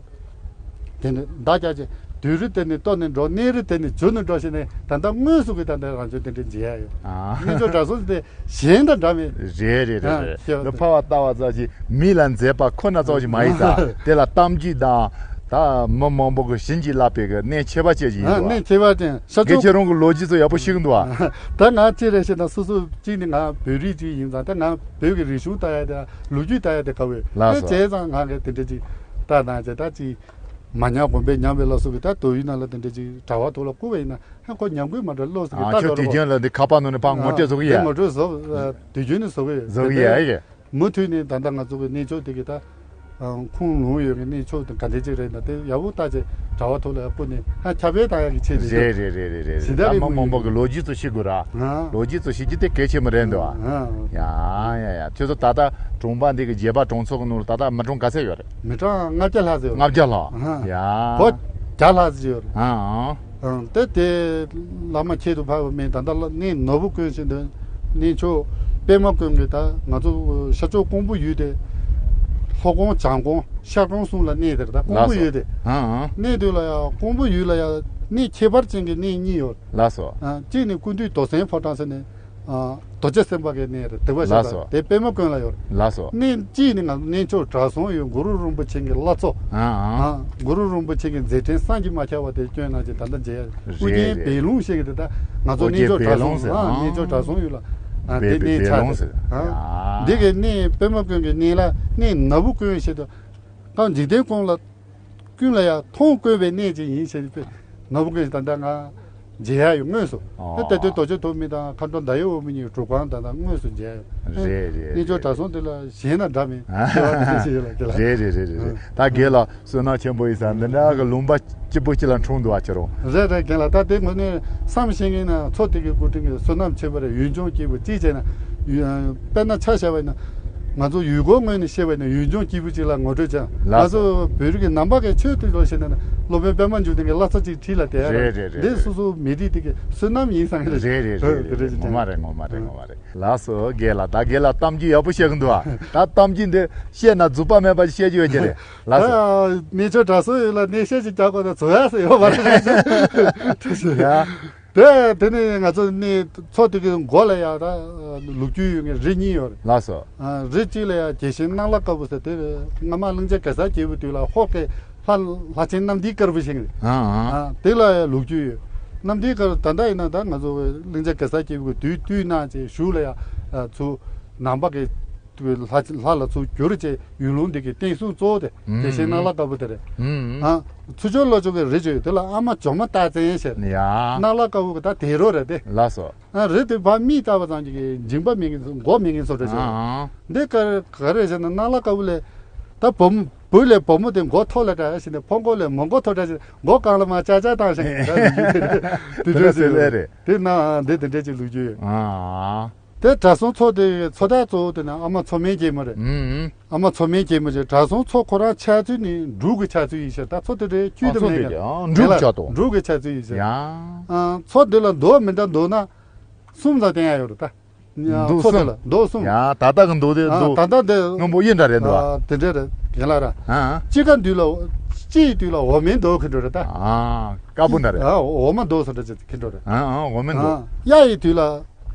དེ་འདྲ་མདའ་རྒྱག་ཅེས་དུས་རི་དེ་ནས་གཏོར་ནས་འགྲོ། གནས་རི་དེ་ནས་བྱུར་ནས་འགྲོ་ཞེས་ནས། ད་ལྟ་དངོས་སུ་གི་ད་ལྟ་རང་ཚོ་དེ་འདྲའི་མཇལ་ཡ་ཡོད། ཨ། གནས་མཆོག་གྲྭ་ཚང་དེ་གཞན་དང་འདྲ་མེད། རེད་རེད་རེད། ཨ། རེད། ཁྱོད་འདི་ཕ་བ་ལྟ་བ་ཙམ་ཞིག་མི་ལ་མཛེས་པ་ཁོ་ན་ཙམ་ཞིག་མ་ཡིན་ཙང་། དེ་ལ་གཏམ་རྒྱུད་དང་། ད་མི་མང་པོ་གི་བྱིན་གྱིས་བརླབས་པའི་གི་གནས་ཁྱད་པར་ཅན་ཞིག་ཡིན་འདུག་ཨ། གནས་ཁྱད་པར་ཅན་ཤར་ཕྱོགས། ཁྱེད་རང་གི་ལོ་རྒྱུས་ཚོ་ཡག་པོ་ཤེས་ཀྱི་འདུག་ཨ། ད་ང་ཅི་རེད་ཞེ་ན། སོ་སོ་གཅིག་ནི་ང་བོད་རིགས་གཅིག་ཡིན་ཙང་། ད་ང་བོད་ཀྱི་རིག་གཞུང་ལྟ་ཡ་དེ། ལོ་རྒྱུས་ལྟ་ཡ་དེ་དགའ་བས། ལགས་སོ། དེ་བྱས་ཙང་ང་གི་དེ་འདྲ་ཅིག་ལྟ་ན་ཅེ། ད་ཅིག་མ་ཉམས་གོང་འཕེལ་ཉམས་པའི་ལ་སོགས་ཀྱི་ད་དུས་ཡུན་ནང་ལ་དེ་འདྲ་ཅིག་གྲྭ་བ་ཐོག་ལ་བསྐུར་བ་ཡིན་ན། ཧ་གོ་ཉམས་རྒུད་མ་འགྲོ་བློ་སོགས་ཀྱི། ཨ། ལྟ་ཁྱོད་འགྲོ་དུས་རྒྱུན་ལ་འདི་ཁ་པར་ནང་ནས་ཕར་ངོ་སྤྲོད་བཟོ་གི་ཡ། ཨ། དེ་ངོ་སྤྲོད་བཟོ། ཨ། དུས་རྒྱུན་ནས་བཟོ་གི་ཡོད། བཟོ་གི་ཡ་ཡ། མུ་མཐུད་ནས་ད་ལྟ་ང་ཚོ་གི་གནས་མཆོག་དེ་གི་ད་ཁུངས་ལུང་ཡོད་པའི་གནས་མཆོག་དེ་ག་འདྲ་ཅིག་རེད་ན། དེ་ཡག་པོ་བལྟ་བྱས་གྲྭ་བ་ཐོག་ལ་ཡར་བསྐུར་ནས། ཧ། ཁྱབ་སྤེལ་བཏང་ཡག་གི་ཆེད་དུ། རེད་རེད་རེད་རེད་རེད། ཟིན་བྲིས། ད་མི་མང་པོ་གི་ལོ་རྒྱུས་ཚོ་ཤེས་དགོས་ར། ཨ། ལོ་རྒྱུས་ཚོ་ཤེས་རྒྱུ་དེ་གལ་ཆེན་པོ་རེད་འདུག་ཨ། ཨ། ཡ་ཡ་ཡ། ཁྱོད་ཚོ་ད་ལྟ་གྲོང་པ་འདི་གི་རྒྱལ་པ་གྲོང་ཚོ་གི་ནང་ལ་ད་ལྟ་མི་གྲངས་ག་ཚད་ཡོད་རེད། མི་གྲངས་ལྔ་བརྒྱ་ལྷག་ཙམ་ཡོད་རེད། ལྔ་བརྒྱ་ལྷག་ཡ། ཨ། སྒོ་བརྒྱ་ལྷག་ཙམ་ཡོད་རེད། ཨ། ཨང་། དེ་དེ་བླ་མ་ཁྱད་དུ་འཕགས་པ་མིན། ད་ལྟ་གནས་ནོར་བུ་ཀུན་ཟེར་དུས་གནས་མཆོག་པད་མ་ཀུན་གྱི། ད་ང་ཚོ་ཤར་ཕྱོགས་ཀོང་པོ་ཡུལ་དེ་ལྷོ་ཀོང་བྱང་ཀོང་ཤར་ཀོང་གསུམ་ལ་གནས་དེར། ད་ཀོང་པོ་ཡུལ་དེ། ལགས་སོ། ཨང་ཨང་། གནས་དུས་ལ་ཡང་ཀོང་པོ་ཡུལ་ལ་ཡང་གནས་ཁྱད་པར་ཅན་གྱི་གནས་གཉིས་ཡོད། ལགས་སོ། ཨ། གཅིག་ནི་ཀུན་འདུས་རྡོར་སེམས་ཕོ་བྲང་ཟེར་ནས། ཨ། རྡོ་རྗེ་སེམས་དཔའ་གི་གནས་རེད། དེ་བ་ཞིག་ལགས་སོ། དེ་པད་མ་ཀུན་ལ་ཡོད། ལགས་སོ། གནས་གཅིག་ནི་ང་གནས་མཆོག་གྲྭ་ཚང་ཡུལ་གུ་རུ་རིན་པོ་ཆེ་གི་བླ་མཚོ། ཨ་ཨ། ཨ། གུ་རུ་རིན་པོ་ཆེ་གི་མཛད་འཕྲིན་བསམ་གྱིས་མ་ཁྱབ་པ་དེ་སྐྱོན་ན་ཅིག་ད་ལྟ་མཇལ་ཡ། རེད། ཨོ་རྒྱན་རེད། བེ་ལུང་ཞེས་གི་དེ་ད་ང་ཚོ་ཨོ་རྒྱན་གནས་མཆོག་གྲྭ་བེ་ལུང་ཚང་ཟེར། ཨ། ཨ། གནས་མཆོག་གྲྭ་ཚང་ཡུལ་ལ། ཨ། དེ་བེ་གནས་བེ་ཆགས་ལུང་ཟེར། ཨ། ཨ། འདི་གི་གནས་པད་མ་ཀུན་གྱི་གནས་ལ་གནས་ནོར་བུ་ཀུན་ཞེས་དུ། ད་འཇིག་རྟེན་ཀུན་ལ། ཀུན་ལ་ཡང་མཐོང་དཀོན་པའི་གནས་ཅིག་ཡིན་ཞེས་པའི་ནོར་བུ་ཀུན་ད་ལྟ་ང་མཇལ་ཡ་ཡོད་དངོས་སུ། ཨོ། ད་ལྟ་དུས་རྡོ་རྗེ་ཐོགས་མེད་དང་མཁའ་འགྲོ་ཟླ་འོད་འོད་མའི་གཉིས་སྒྲུབ་ཁང་ད་ལྟ་དངོས་སུ་མཇལ་ཡ་ཡོད། རེད་རེད། གནས་མཆོག་གྲྭ་ཚང་དེ་ལ་གཞན་དང་འདྲ་མིན། ཨ། ཞེས་པ་དེ་འདྲ་ཞིག་ཡོད་ལ་དེ་ལ། རེད་རེད་རེད་རེད་རེད། ད་རྒན་ལགས་བསོད་ནམས་ཆེན་པོ་ཡིན་ཙང་འདི་འདྲ་གི་ལུང་པ་སྐྱིད་པོ་ཅིག་ལ་འཁྲུངས་འདུག་ཨ། ཁྱེད་རང་། རེད་རེད། རྒན་ལགས། ད་དེ་ངོས་ནས་བསམ་ཤེས་མཁན་ན་མཚོ་དེ་གི་སྐུ་དྲིན་གྱིས་བསོད་ནམས་ཆེ་བ་རེད། ཡུལ་ལྗོངས་སྐྱིད་པོ་གཅིག་བྱས་ན། ཡུལ། དཔེར་ན་ཆ་བཞག་པ་ཡིན་ན། ང་ཚོ་ཡུལ་སྐོར་ངོས་ནས་བཤད་པ་ཡིན་ན་ཡུལ་ལྗོངས་སྐྱིད་པོ་གཅིག་ལ་ངོ་སྤྲོད་བྱ། ལགས་སོ། ང་ཚོ་བོད་རིགས་ཀྱི་ནང་པ་གི་ཆོས་དེ་ལོ་ཞེ་ན་ན་སློབ་དཔོན་པད་མ་འབྱུང་ལྡན་གྱི་བླ་མཚོ་གཅིག་བྲིས་ལ་དེ་རེད་རེད་རེད། འདི་སོ་སོ་མི་རིགས་དེ་གི་བསོད་ནམས་ཡིན་བསམ་གྱི་རེད། རེད་རེད་རེད་རེད། ངོ་མ་རེད། ངོ་མ་རེད། ངོ་མ་རེད། ལགས་སོ། རྒན་ལགས། ད་རྒན་ལགས་གཏམ་རྒྱུད་ཡག་པོ་བཤད་གི་འདུག་ཨ། ད་གཏམ་རྒྱུད་འདི་བཤད་ན་རྫོགས་པ་མེད་པ་ཞིག་བཤད་རྒྱུ་ཡོད་ཀྱི་རེད། ལགས་སོ། ད་གནས་མཆོག་གྲྭ་ཚང་ཡོད་ལ་གནས་བཤད་ཅིག་རྒྱག་དགོས་ན་རྫོགས་ཡ་ཟེར་ཡོད་མ་རེད། ཡ། དེ་དེ་ནས་ང་ཚོ་གནས་མཚོ་དེ་གི་མགོ་ལ་ཡ་ད་ལོ་རྒྱུས་ཡོད་མཁན་རི་གཉིས་ཡོད་རེད། ལགས་སོ། ཨ། རི་གཅིག་ལ་ཡ་རྒྱལ་ཆེན་སྣང་ལ་དཀར་པོ་ཟེར་དེ་སྔ་མ་གླིང་བྱ་གེ་སར་སྐྱེས་བུ་དུས་ལ་ཧོར་གྱི་ལྷ་ལྷ་ཆེན་གནམ་ལྡིང་དཀར་པོ་ཞིག་རེད། ཨ་ཨ། ཨ། དེ་ལ་ཡ་ལོ་རྒྱུས་ཡོད། གནམ་ལྡིང་དཀར་ད་ལྟ་ཡིན་ན་ད་ང་ཚོ་གླིང་བྱ་གེ་སར་སྐྱེས་བུ་གི་དུས་དུས་ན་ཅེས་ཞུ་ལ་ཡ། ཨ། ཚུ་ནང་པ་གི་ལྷ་ལྷ་ལ་ཚུར་བསྒྱུར་བྱས་ཡུལ་ལུང་འདི་གི་བསྟན་སྲུང་གཙོ་བོ་དེ་ཨུམ་རྒྱལ་ཆེན་སྣང་ལ་དཀར་པོ་དེ་རེད། ཨུམ། ཨ། ཚུར་ཕྱོགས་ལྷོ་ཕྱོགས་ཀྱི་རི་ཅིག་ཡོད། དེ་ལ་ཨ་མ་ཇོ་མོ་སྟག་བཙན་ཟེར། ཡ། སྣང་ལ་དཀར་པོ་གི་ད་དེད་རོགས་རེད་དེ། ལགས་སོ། ཨ། རི་དེ་ཕར་མིག་བལྟས་པ་ཙམ་གྱིས་མཇིང་པ་མེད་མཁན་མགོ་མེད་མཁན་ཚོ་འདྲ་ཞིག་ཨ་ཨ། འདི་ག་ག་རེ་ཟེར་ན་སྣང་ལ་དཀར་པོ་ལས་ད་བུ་བུ་ལས་བུ་མོ་དེ་མགོ་མཐོ་ལ་འདྲ་ཞིག་ནས་ཕོ་མགོ་ལས་མོ་མགོ་མཐོ་འདྲ་ཞིག་མགོ་གང་ལ་མ་ཅག་ཅག་བཏང་ཞིག་དེ་འདྲ་ཞིག་ལས་རེད། དེ་ན་འདི་དེ་འདྲ་ཅིག་ལོ་རྒྱུས་ཡོད། ཨ་ཨ། དེ་གྲྭ་ཚང་མཚོ་དེ་མཚོ་ཐག་གཙོ་བོ་དེ་ན་ཨ་མ་མཚོ་སྨན་རྒྱལ་མོ་རེད། ཨུམ་ཨུམ། ཨ་མ་མཚོ་སྨན་རྒྱལ་མོ་རེད། གྲྭ་ཚང་མཚོ་ཁོ་རང་ཆགས་ཚུལ་ནི་འབྲུག་གི་ཆགས་ཚུལ་ཡིན་ཤག་ད་མཚོ་དེ་འདྲའི་ཁྱུ་དེ་མཚོ་མེད་དེ་ཀྱང་། ཨ། འབྲུག་ལ་ཆགས་ཏོ། འབྲུག་གི་ཆགས་ཚུལ་ཡིན་ཤག་ཡ། ཨ། མཚོ་དེ་ལ་མདོ་མི་འདྲ་མདོ་ན་གསུམ་ཙམ་བསྟན་ཡ་ཡོད་རེད་ད། མདོ་མཚོ་དེ་གསུམ། ལ་མདོ་གསུམ། ཡ། ད་ལྟ་གི་མདོ་དེ། ཨ། མདོ་ད་ལྟ་དེ་སྔོན་པོ་གཡུ་འདྲ་རེད་འདུག་ཨ། ཨ། དེ་འདྲ་རེད། རྒན་ལགས་ར། ཨ། དཔྱིད་ཀ་དུས་ལ་དཔྱིད་ཡི་དུས་ལ་འོ་མའི་མདོ་ཁེལ་འགྲོ་རེད་ད། ཨ། དཀར་པོ་འདྲ་རེད། ཨ། འོ་མ་མདོ་སོགས་འདྲ་ཅིག་ཁེལ་འགྲོ་རེད། ཨ་ཨ། འོ་མའི་མདོ། ཨ། དབྱར་ཡི་དུས་ལ་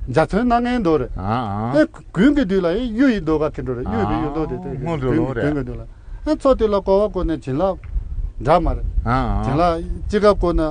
འཇའ་ཚོན་སྣ་ལྔའི་མདོ་རེད། ཨ་ཨ། ཨེ། དགུན་གྱི་དུས་ལ་ཨེ་གཡུ་ཡི་མདོ་ཁ་ཁེལ་འགྲོ་རེད། གཡུ་ཡི་གཡུ་མདོ་དེ་དེ། ཨ། སྔོན་དུ་ལོ་རེད། དགུན་གྱི་དུས་ལ། ཨ། མཚོ་དེ་ལ་སྐོར་བ་བསྐོར་ནས་བྱིན་རླབས་ འདྲ་མ་རེད། ཨ་ཨ། དེ་ལ་དཔྱིད་ཀ་བསྐོར་ན་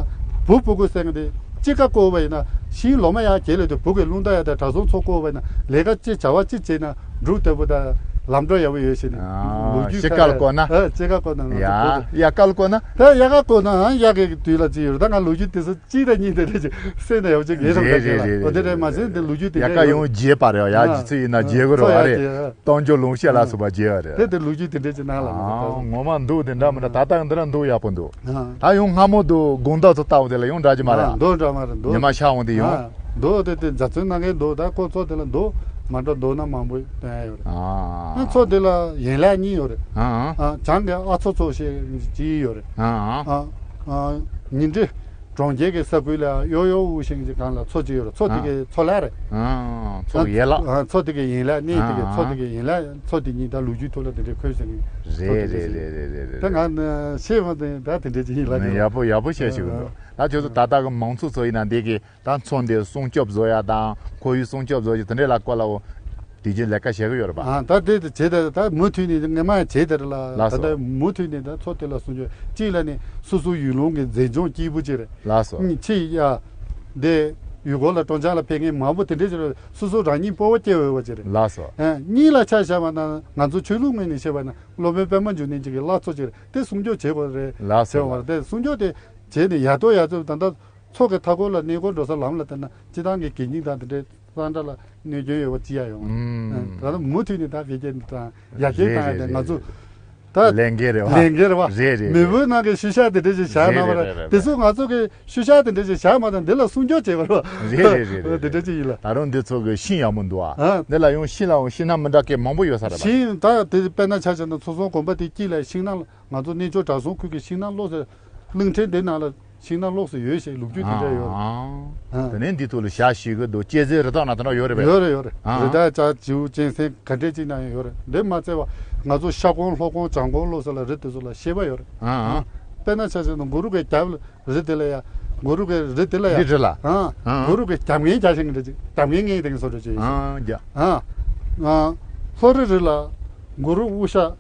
བུ་སྤུ་གུ་སེང་གེ་དེ་དཔྱིད་ཀ་བསྐོར་བ་ཡིན་ན་ཤིང་ལོ་མ་ཡར་གྱེས་ལས་དུ་བུ་གའི་རླུང་རྟ་ཡར་དང་གྲྭ་ཚང་ཚོ་བསྐོར་བ་ཡིན་ན་ལས་ཀ་ཅི་བྱ་བ་ཅི་བྱེད་ན་འབྲུག་ལྟ་བུ་དང་ལམ་འགྲོ་ཡག་པོ་ཡོད་ཞེས་ནས། ཨ། ལོ་རྒྱུས་དཔྱིད་ཀ་ལ་བསྐོར་ན། ཨ། དཔྱིད་ཀ་བསྐོར་ན་ང་ཚོ་ཡ་བོད་དུ། ཡ་དཀར་བསྐོར་ན། ད་དབྱར་ཁ་བསྐོར་ན་ཨང་དབྱར་ཁའི་དུས་ལ་ཅི་ཡོད་རེད། ད་ང་ལོ་རྒྱུས་དེ་ཚོ་གཅིག་དང་གཉིས་དེ་འདྲ་ཅིག་སེམས་ན་ཡག་པོ་ཅིག་ངེས་རང་རེད་རེད་རེད་རེད། འོ་དེ་རེད། མ་ཟད་དེ་ལོ་རྒྱུས་དེ་ཡ་འདྲ་ཀ་ཡོད། ཡོང་རྗེས་པ་རེད། ཡ། ཨ། ཇི་ཚོད་ཡིན་ན་རྗེས་གོ་རེད་བ་རེད། ཚོ་ཡ་རྗེས། ཨ། གཏམ་རྒྱུད་ལུང་བཤད་ལ་སོགས་པ་རྗེས་བ་རེད། དེ་དེ་ལོ་རྒྱུས་དེ་འདྲ་ཅིག་ནང་ལ་ང་ཚོ་ལྟ། ཨ། ངོ་མ་འདུག་དེ་འདྲ་མི་འདྲ། ད་ལྟ་འདི་འདྲ་འདུག་ཡག་པོ་འདུག་ཨ། ད་ཡང་སྔ་མོ་འདུག་དགོང་དག་ཚོ་ལྟ་འོང་དེ་ལ་ཡང་འདྲ་གི་མ་རེད། ཨ། འདུག་འདྲ་མ་རེད་འདུག་ཉི་མ་ཤར་འོང་དེ་ཡང་། ཨ། འདུག་དེ་དེ་འཇའ་ཚོན་ནང་གི་འདུག་ད་ཁོ་ཚོ་དེ་ལ་འདུག་མ་འདྲ་འདུག་ན་མང་པོ་སྟོན་ཡ་ཡོད་རེད། ཨ། ཨ་ཚོ་དེ་ལ་ཡན་ལག་གཉིས་ཡོད་རེད། ཨ། ཨ། བྱང་གི་ཨ་ཚོ་ཚོ་ཞེས་ཅིག་ཡོད་རེད། ཨ། ཨ། ཨ། ཉི་ཁྲི་གྲོང་ཁྱེར་གྱི་ས་ཁུལ་ལ་གཡོ་གཡོ་འུ་ཤིང་གི་སྒང་ལ་མཚོ་གཅིག་ཡོད་རེད། མཚོ་དེ་ཨ། གི་མཚོ་ལྷ་རེད། ཨ། མཚོ་ཡན་ལག་ཨ། མཚོ་དེ་གི་ཡན་ལག་གནས་དེ་གི་ཨ། མཚོ་དེ་གི་ཡན་ལག་མཚོ་དེ་གཉིས་ད་ལོ་རྒྱུས་ཐོག་ལ་དེ་འདྲའི་འཁོད་ཟེར་ནས། རེད་མཚོ་དེ་རེད་འདྲ་རེད་ཟེར། རེད་རེད་ད་རེད། ང་ནི་ཤེས་མ་ཟིན་ད་དེ་འདྲ་ཅིག་ཡིན་ལ། ནི་ཡག་པོ་ཡག་པོ་བཤད་ཞུ་གི་འདུག་ད་ཁྱོད་ཚོ་ད་ལྟ་གི་མང་ཚོགས་ཚོ་ཡིན་ན་འདི་གི་ད་མཚོ་འདི་སྲུང་སྐྱོབ་བཟོ་ཡ་དང་ཁོར་ཡུག་སྲུང་སྐྱོབ་བཟོ་ཡ་དེ་འདྲའི་ལ་སྐོར་ལ་འོ་དེ་རྗེས་ལས་ཀ་བྱེད་གི་ཡོད་རེད་པ། ཨ། ད་དེ་དེ་བྱེད་དེ་ད་མུ་མཐུད་ནས་ངས་མ་བྱེད་དེ་རེད་ལ། ལགས་ད་སོ། ད་མུ་མཐུད་ནས་ད་མཚོ་དེ་ལ་སྲུང་སྐྱོབ་གཅིག་ལ་ནི་སོ་སོ་ཡུལ་ལུང་གི་མཛེས་ལྗོངས་སྐྱིད་པོ་ཅིག་རེད། ལགས་སོ། གཉིས་ཆེ་ཡ། དེ་ཡུལ་སྐོར་ལ་སྤྲོ་འཆམ་ལ་ཕེབས་མཁན་མང་པོ་དེ་འདྲས་ཅིག་རེད། སོ་སོ་རང་ཉིད་སྤོབས་པ་སྐྱེ་འོས་པ་ཅིག་རེད། ལགས་སོ། ཨ། གཉིས་ལ་ཆ་བཞག་པ་ན་ང་ཚོ་ཆོས་ལུགས་ངོས་ནས་བཤད་པ་ན་སློབ་དཔོན་པད་མ་འབྱུང་གནས་ཅིག་གི་བླ་མཚོ་ཅིག་རེད། དེ་སྲུང་སྐྱོབ་བྱེད་དགོས་རེད། ལགས་སོ། བྱེད་དགོས་རེད། དེ་སྲུང་སྐྱོབ་དེ་བྱས་ནས་ཡར་ཐོན་ཡར་ཐོན་ད་ལྟ་མཚོ་གི་མཐའ་འཁོར་ལ་གནས་སྐོར་འགྲོ་ས་ལམ་ལ་བལྟས་ན་སྤྱིར་བཏང་གི་གད་སྙིགས་དང་དེ་འདྲའི་གཙང་སྦྲ་ལ་གནོད་སྐྱོན་ཡོད་པ་ཅི་ཡང་ཡོང་། ཨུམ། ད་ལྟ་མུ་མཐུད་ནས་ད་འཕེལ་རྒྱས་འདི་དང་ཡར་རྒྱས་བཏང་ཡ་དེ་ང་ཚོ་ད་ལས་འགན་རེད་བ། ལས་འགན་རེད་བ། རེད་རེད། མི་བུ་ནང་གི་ཤུལ་བཞག་དེ་འདྲ་ཞིག་བཞག་གནང་བ་རེད། རེད་རེད་རེད། དེ་ཚོ་ང་ཚོ་གི་ཤུལ་བཞག་དེ་འདྲ་ཞིག་བཞག་མ་དང་འདི་ལ་སྲུང་སྐྱོབ་བྱེད་པ་རེད་བ། རེད་རེད་རེད། དེ་འདྲ་ཅིག་ཡིན་ལ། ད་རུང་འདི་ཚོ་གི་ཤིང་ཡག་མོ་འདུག་ཨ། ཨ། འདི་ལ་ཡང་ཤིང་ལའང་ཤིང་སྣ་མི་འདྲ་གི་མང་པོ་ཡོད་ས་རེད་བ། ཤིང་ད་དེ་དཔེར་ན་ཆ་བཞག་ན་མཚོ་སྲུང་དགོན་པ་དེ་དཀྱིལ་ལ་ཤིང་སྣ་ང་ཚོ་གནས་མཆོག་གྲྭ་ཚང་ཁུལ་གྱི་ཤིང་སྣ་བླུགས་ཟེར། གླིང་ཕྲན་དེ་ནང་ལ་ཤིང་སྣ་བླུགས་སུ་ཡོད་ཞེས་ལོ་རྒྱུས་དེ་འདྲ་ཡོད་རེད། ཨ། ཨ། དེ་ནས་འདི་ཐོག་ལ་ཞག་ཞིག་གི་འདུག་སྐྱེད་ཚལ་རི་དྭགས་ན་དེ་འདྲ་ཡོད་རེད་པས། ཡོད་རེད་ཡོད་རེད། ཨ། རི་དྭགས་ལྕགས་བྱིའུ་གཅན་གཟན་ག་འདྲས་ཅིག་ན་ཡང་ཡོད་རེད། འདི་མ་ཚད་པ་ང་ཚོ་ཤ་སྐོང་ལྷོ་སྐོང་བྱང་སྐོང་ལོ་ས་ལ་རི་དེ་ཚོ་ལ་ཤེས་པ་ཡོད་རེད། ཨ། ཨ། དཔེར་ན་ཆ་བཞག་ན་གུ་རུ་གི་རྒྱབ་ལ་རི་དེ་ལ་ཡ། གུ་རུ་གི་རི་དེ་ལ་ཡ། འདི་རི་ལ། ཨ། ཨ། གུ་རུ་གི་རྒྱབ་ངན་རྒྱག་ཤིང་རེད་ཅིག་རྒྱབ་ངན་ངན་དེ་ཚོ་རེད་ཅིག་ཨ། རྒྱ། ཨ། ཨ། ལྷོ་རི་རི་ལ་གུ་རུ་དབུ་ཞྭ།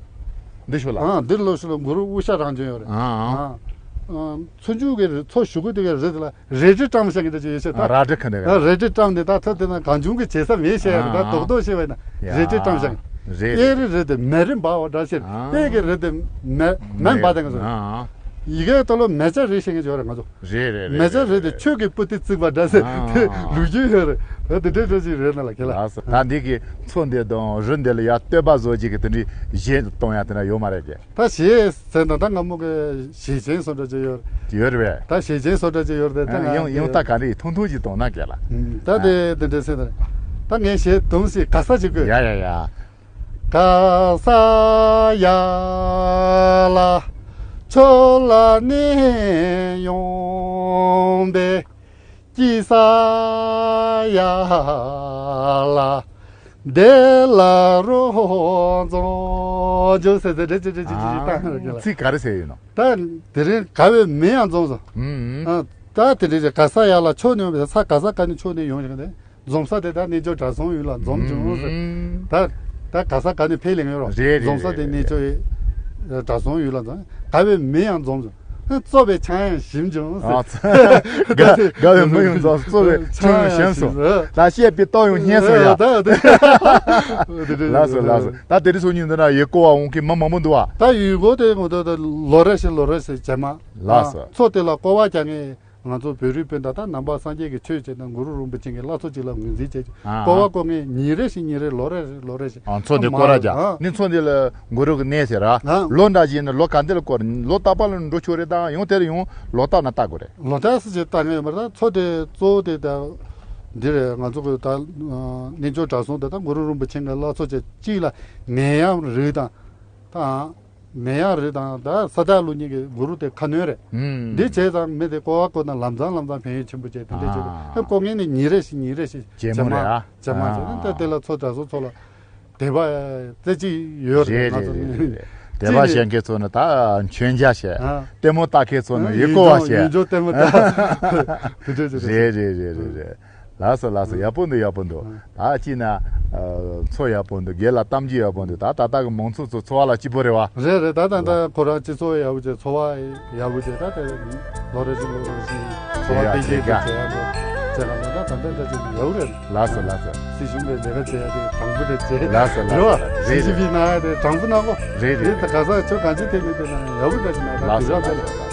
འདི་ཤོད་ལ། ཨ། འདིར་ལོ་ཤོད་ལ་གུ་རུ་དབུ་ཞྭ་རང་བྱོན་ཡོད་རེད། ཨ། ཨ། ཨ། མཚོ་མཇུག་གི་རི་མཚོ་ཞུ་གུ་དེ་གའི་རི་དེ་ལ་རལ་གྲི་བཀྲམ་བཞག་གི་འདྲ་ཅིག་ཡོད་ཤག་ད། རལ་གྲི་ཁ་འདྲ་ག་ཨ། རལ་གྲི་བཀྲམ་ནས་ད་ཐབས་དེ་ན་གང་བྱུང་གི་བྱེད་ས་མེད་བཤད་ཡ་རེད། ད་ཨ། རྡོག་རྡོག་བཤད་པ་ཡིན་ན་ཡ། རལ་གྲི་བཀྲམ་བཞག་རེད། གཡས་རི་རི་དེ་མེ་རི་འབར་བ་འདྲ་ཞིག་ཨ། གཡས་ཀྱི་རི་དེ་མེ་མེ་འབར་དེ་ང་ཚོ། ཨ། ཡི་གེ་ལྟ་ལོ་མེ་བྱ་རི་ཤེས་ངེས་ཡོད་རེད་ང་ཚོ། རེད་རེད་རེད། མེ་བྱ་རི་དེ་ཆོས་ཀྱི་པུ་ཏི་བརྩིགས་པ་འདྲ་ཟེར་ཨ། དེ་ལོ་རྒྱུས་ཡོད་རེད། ད་དེ་འདྲའི་འདྲ་ཞིག་རེད་ན་ལ་ཁྱེད་ལ། ལགས་སོ། ད་འདི་གི་མཚོ་འདི་དང་རི་འདི་ལ་ཡ་བསྟོད་པ་བཟོ་རྒྱུ་གི་དེ་འདྲའི་གཞས་གཏོང་ཡ་དེ་འདྲ་ཡོད་མ་རེད་གི། ད་གཞས་ཟེར་ན་ད་སྔ་མོ་གི་གཞས་ཆེན་བཟོ་འདྲ་ཅིག་ཡོད། ཡོད་རེད་པས། ད་གཞས་ཆེན་བཟོ་འདྲ་ཅིག་ཡོད་རེད་དེ། ད་ཡང་ཡང་ད་ག་རེ་ཐུང་ཐུང་ཅིག་གཏོང་ན་གལ་ལ། ད་དེ་དེ་འདྲ་ཟེར་ན། ད་ངས་གཞས་དུང་ཞིག་ག་ས་ཅིག་དགོས། ཡ་ཡ་ཡ། ག་ས་ཡ་ལ་ཆོ་ལ་ནས་ཡོང་པའི། སྐྱིད་ས་ཡ་ལ་བདེ་ལ་རོ་འཛོམས་ཇོ་ཟེར་ཟེར་རེ་ཅི་རེ་ཅི་ཅི་ཅི་བཏང་རེ་གི་ལ། ཚིག་ག་རེ་ཟེར་ཡོད་ནོ། ད་དེ་རིང་དགའ་བའི་མི་ཡང་འཛོམས་སོང་། ཨུམ། ཨ། ད་དེ་རིང་ག་ས་ཡ་ལ་ཕྱོགས་ནས་ཡོང་བའི་ས་ག་ས་ག་ནས་ཕྱོགས་ནས་ཡོང་ཡོང་ནས་འཛོམས་ས་དེ་ད་གནས་མཆོག་གྲྭ་ཚང་ཡུལ་ལ་འཛོམས་བྱུང་ཟེར། ཨུམ། ད་ད་ག་ས་ག་ནས་ཕེབས་ལེ་ཡོང་རོགས། རེད་རེད། འཛོམས་ས་དེ་གནས་མཆོག་གྲྭ་ཚང་ཡུལ་ལ་འཛོམས། དགའ་བའི་མི་ཡང་འཛོམས་བྱུང་། གཙོ་བའི་ཆང་ཡང་ཞིམ་བྱུང་ཟེར། ཨ་ཙི། དགའ་དགའ་བའི་མི་ཡང་འཛོམས། གཙོ་བའི་ཆང་ཡང་ཞིམ་སོང་། ད་བཤད་པའི་ལྟོ་ཡང་སྙན་སོང་ཡ། ད་དེ་ལགས་སོ་ལགས་སོ། ད་དེ་རིང་སང་ཉིན་འདི་ན་ཡུལ་སྐོར་བ་འོང་མཁན་མི་མང་པོ་འདུག་བ། ད་ཡུལ་སྐོར་དེ་ངོ་ད་ད་ལོ་རེ་བཞིན་ལོ་རེ་བཞིན་རྗེས་མ། ལགས་སོ། མཚོ་དེ་ལ་སྐོར་བ་རྒྱག་མཁན་ང་ཚོ་བོད་རིགས་སྤུན་ཟླ་དང་ནང་པ་སངས་རྒྱས་ཀྱི་ཆོས་བྱས་ན་གུ་རུ་རིན་པོ་ཆེ་གི་བླ་མཚོ་གཅིག་ལ་ངོས་འཛིན་བྱས། ཨ་ཨ། སྐོར་བ་སྐོར་མཁན་ཉིན་རེ་བཞིན་ཉིན་རེ་ལོ་རེ་ལོ་རེ་བཞིན། ཨ། མཚོ་འདི་སྐོར་ར་རྒྱག་ཨ། ནི་མཚོ་འདི་ལ་གུ་རུ་གི་གནས་ཟེར་ར། ཨ། ལོ་འདྲ་བཞིན་ལོ་ག་འདི་ལ་སྐོར་ལོ་རྟག་པར་ལ་འགྲོ་ཆོག་རེད་དང་ཡང་དེར་ཡང་ལོ་རྟག་ན་ལྟ་དགོས་རེད། ལོ་རྟག་སུ་ཅིག་ལྟ་ངེས་ཡོད་མ་རེད། ད་མཚོ་དེ་གཙོ་བོ་དེ་ད་འདི་རེད། ང་ཚོ་གི་ད་གནས་མཆོག་གྲྭ་ཚང་དེ་ད་གུ་རུ་རིན་པོ་ཆེ་གི་བླ་མཚོ་བཅས་གཅིག་ལ་ནད་ཡམས་རིགས་དང་ད། མེ་ཡང་རི་དང་ད་ས་ཐག་ལུ་གཉིས་ཀྱི་གུ་རུ་དེ་ཁ་སྣོན་རེད། ཨུམ། འདི་བྱས་ཙང་མི་དེ་སྐོར་བ་སྐོར་ན་ལམ་སང་ལམ་སང་ཕན་ཡོན་ཆེན་པོ་བྱས་དེ་འདྲས་བྱས། ཨ། ཨ་སྐོར་མཁན་ནི་ཉིན་རེ་བཞིན་ཉིན་རེ་བཞིན་རྗེས་མོ་རེད་ཨ། རྗེས་མ་བྱས་ན་ད་དེ་ལ་ཚོ་དྲ་སོ་ཚོ་ལ་དད་པ་རྩེ་གཅིག་ཡོད་རེད། རེད་ང་ཚོ་རེད་རེད་ནི་རེད། དད་པ་བྱེད་མཁན་ཚོ་ནི་ད་མཆོད་མཇལ་བྱས། ཨ། ལྟད་མོ་ལྟ་མཁན་ཚོ་ནི་ཡུལ་སྐོར་བ་བྱས། ཡུལ་ལྗོངས་ལྟད་མོ་ལྟ། དེ་འདྲས་བྱས་རེད། རེད་རེད་རེད་རེད། ལགས་སོ་ལགས་སོ། ཡག་པོ་འདུག་ཡག་པོ་འདུག་ཨ། ད་ཅི་ན་ འཚོ་ཡག་པོ་འདུག་སྒེར་ལ་གཏམ་རྒྱུད་ཡག་པོ་འདུག་ད་ད་ལྟ་གི་མང་ཚོགས་ཚོ་འཚོ་བ་ལ་སྐྱིད་པོ་རེད་བ། རེད་རེད། ད་ད་ལྟ་ཁོ་རང་སྤྱི་ཚོགས་ཡག་པོ་བྱས། འཚོ་བ་ཡག་པོ་བྱས། ད་དེ་ལོ་རེ་བཞིན་ལོ་རེ་བཞིན་འཚོ་བ་འཕེལ་རྒྱས་དེ་བྱས་ཡག་པོ་བྱས་ལ་ད་ད་ལྟ་ད་ཅིག་ཡག་པོ་རེད། ལགས་སོ་ལགས་སོ། སྲིད་གཞུང་གི་ལས་ཀ་བྱས་ཡག་དེ་དྲང་པོ་རེད་བྱས། ལགས་སོ་ལགས་སོ། རེད་བ། སྲིད་གཞུང་གིས་གནང་ཡག་དེ་དྲང་པོ་གནང་གོ། རེད་རེད། དེ་ག་ས་ཁྱོད་གང་ཅི་དེ་མི་དེ་ན་ཡག་པོ་འདྲ་ཞིག་གནང་། ད་ལགས་སོ་དུས་རབས་ལགས་དེ་སོ།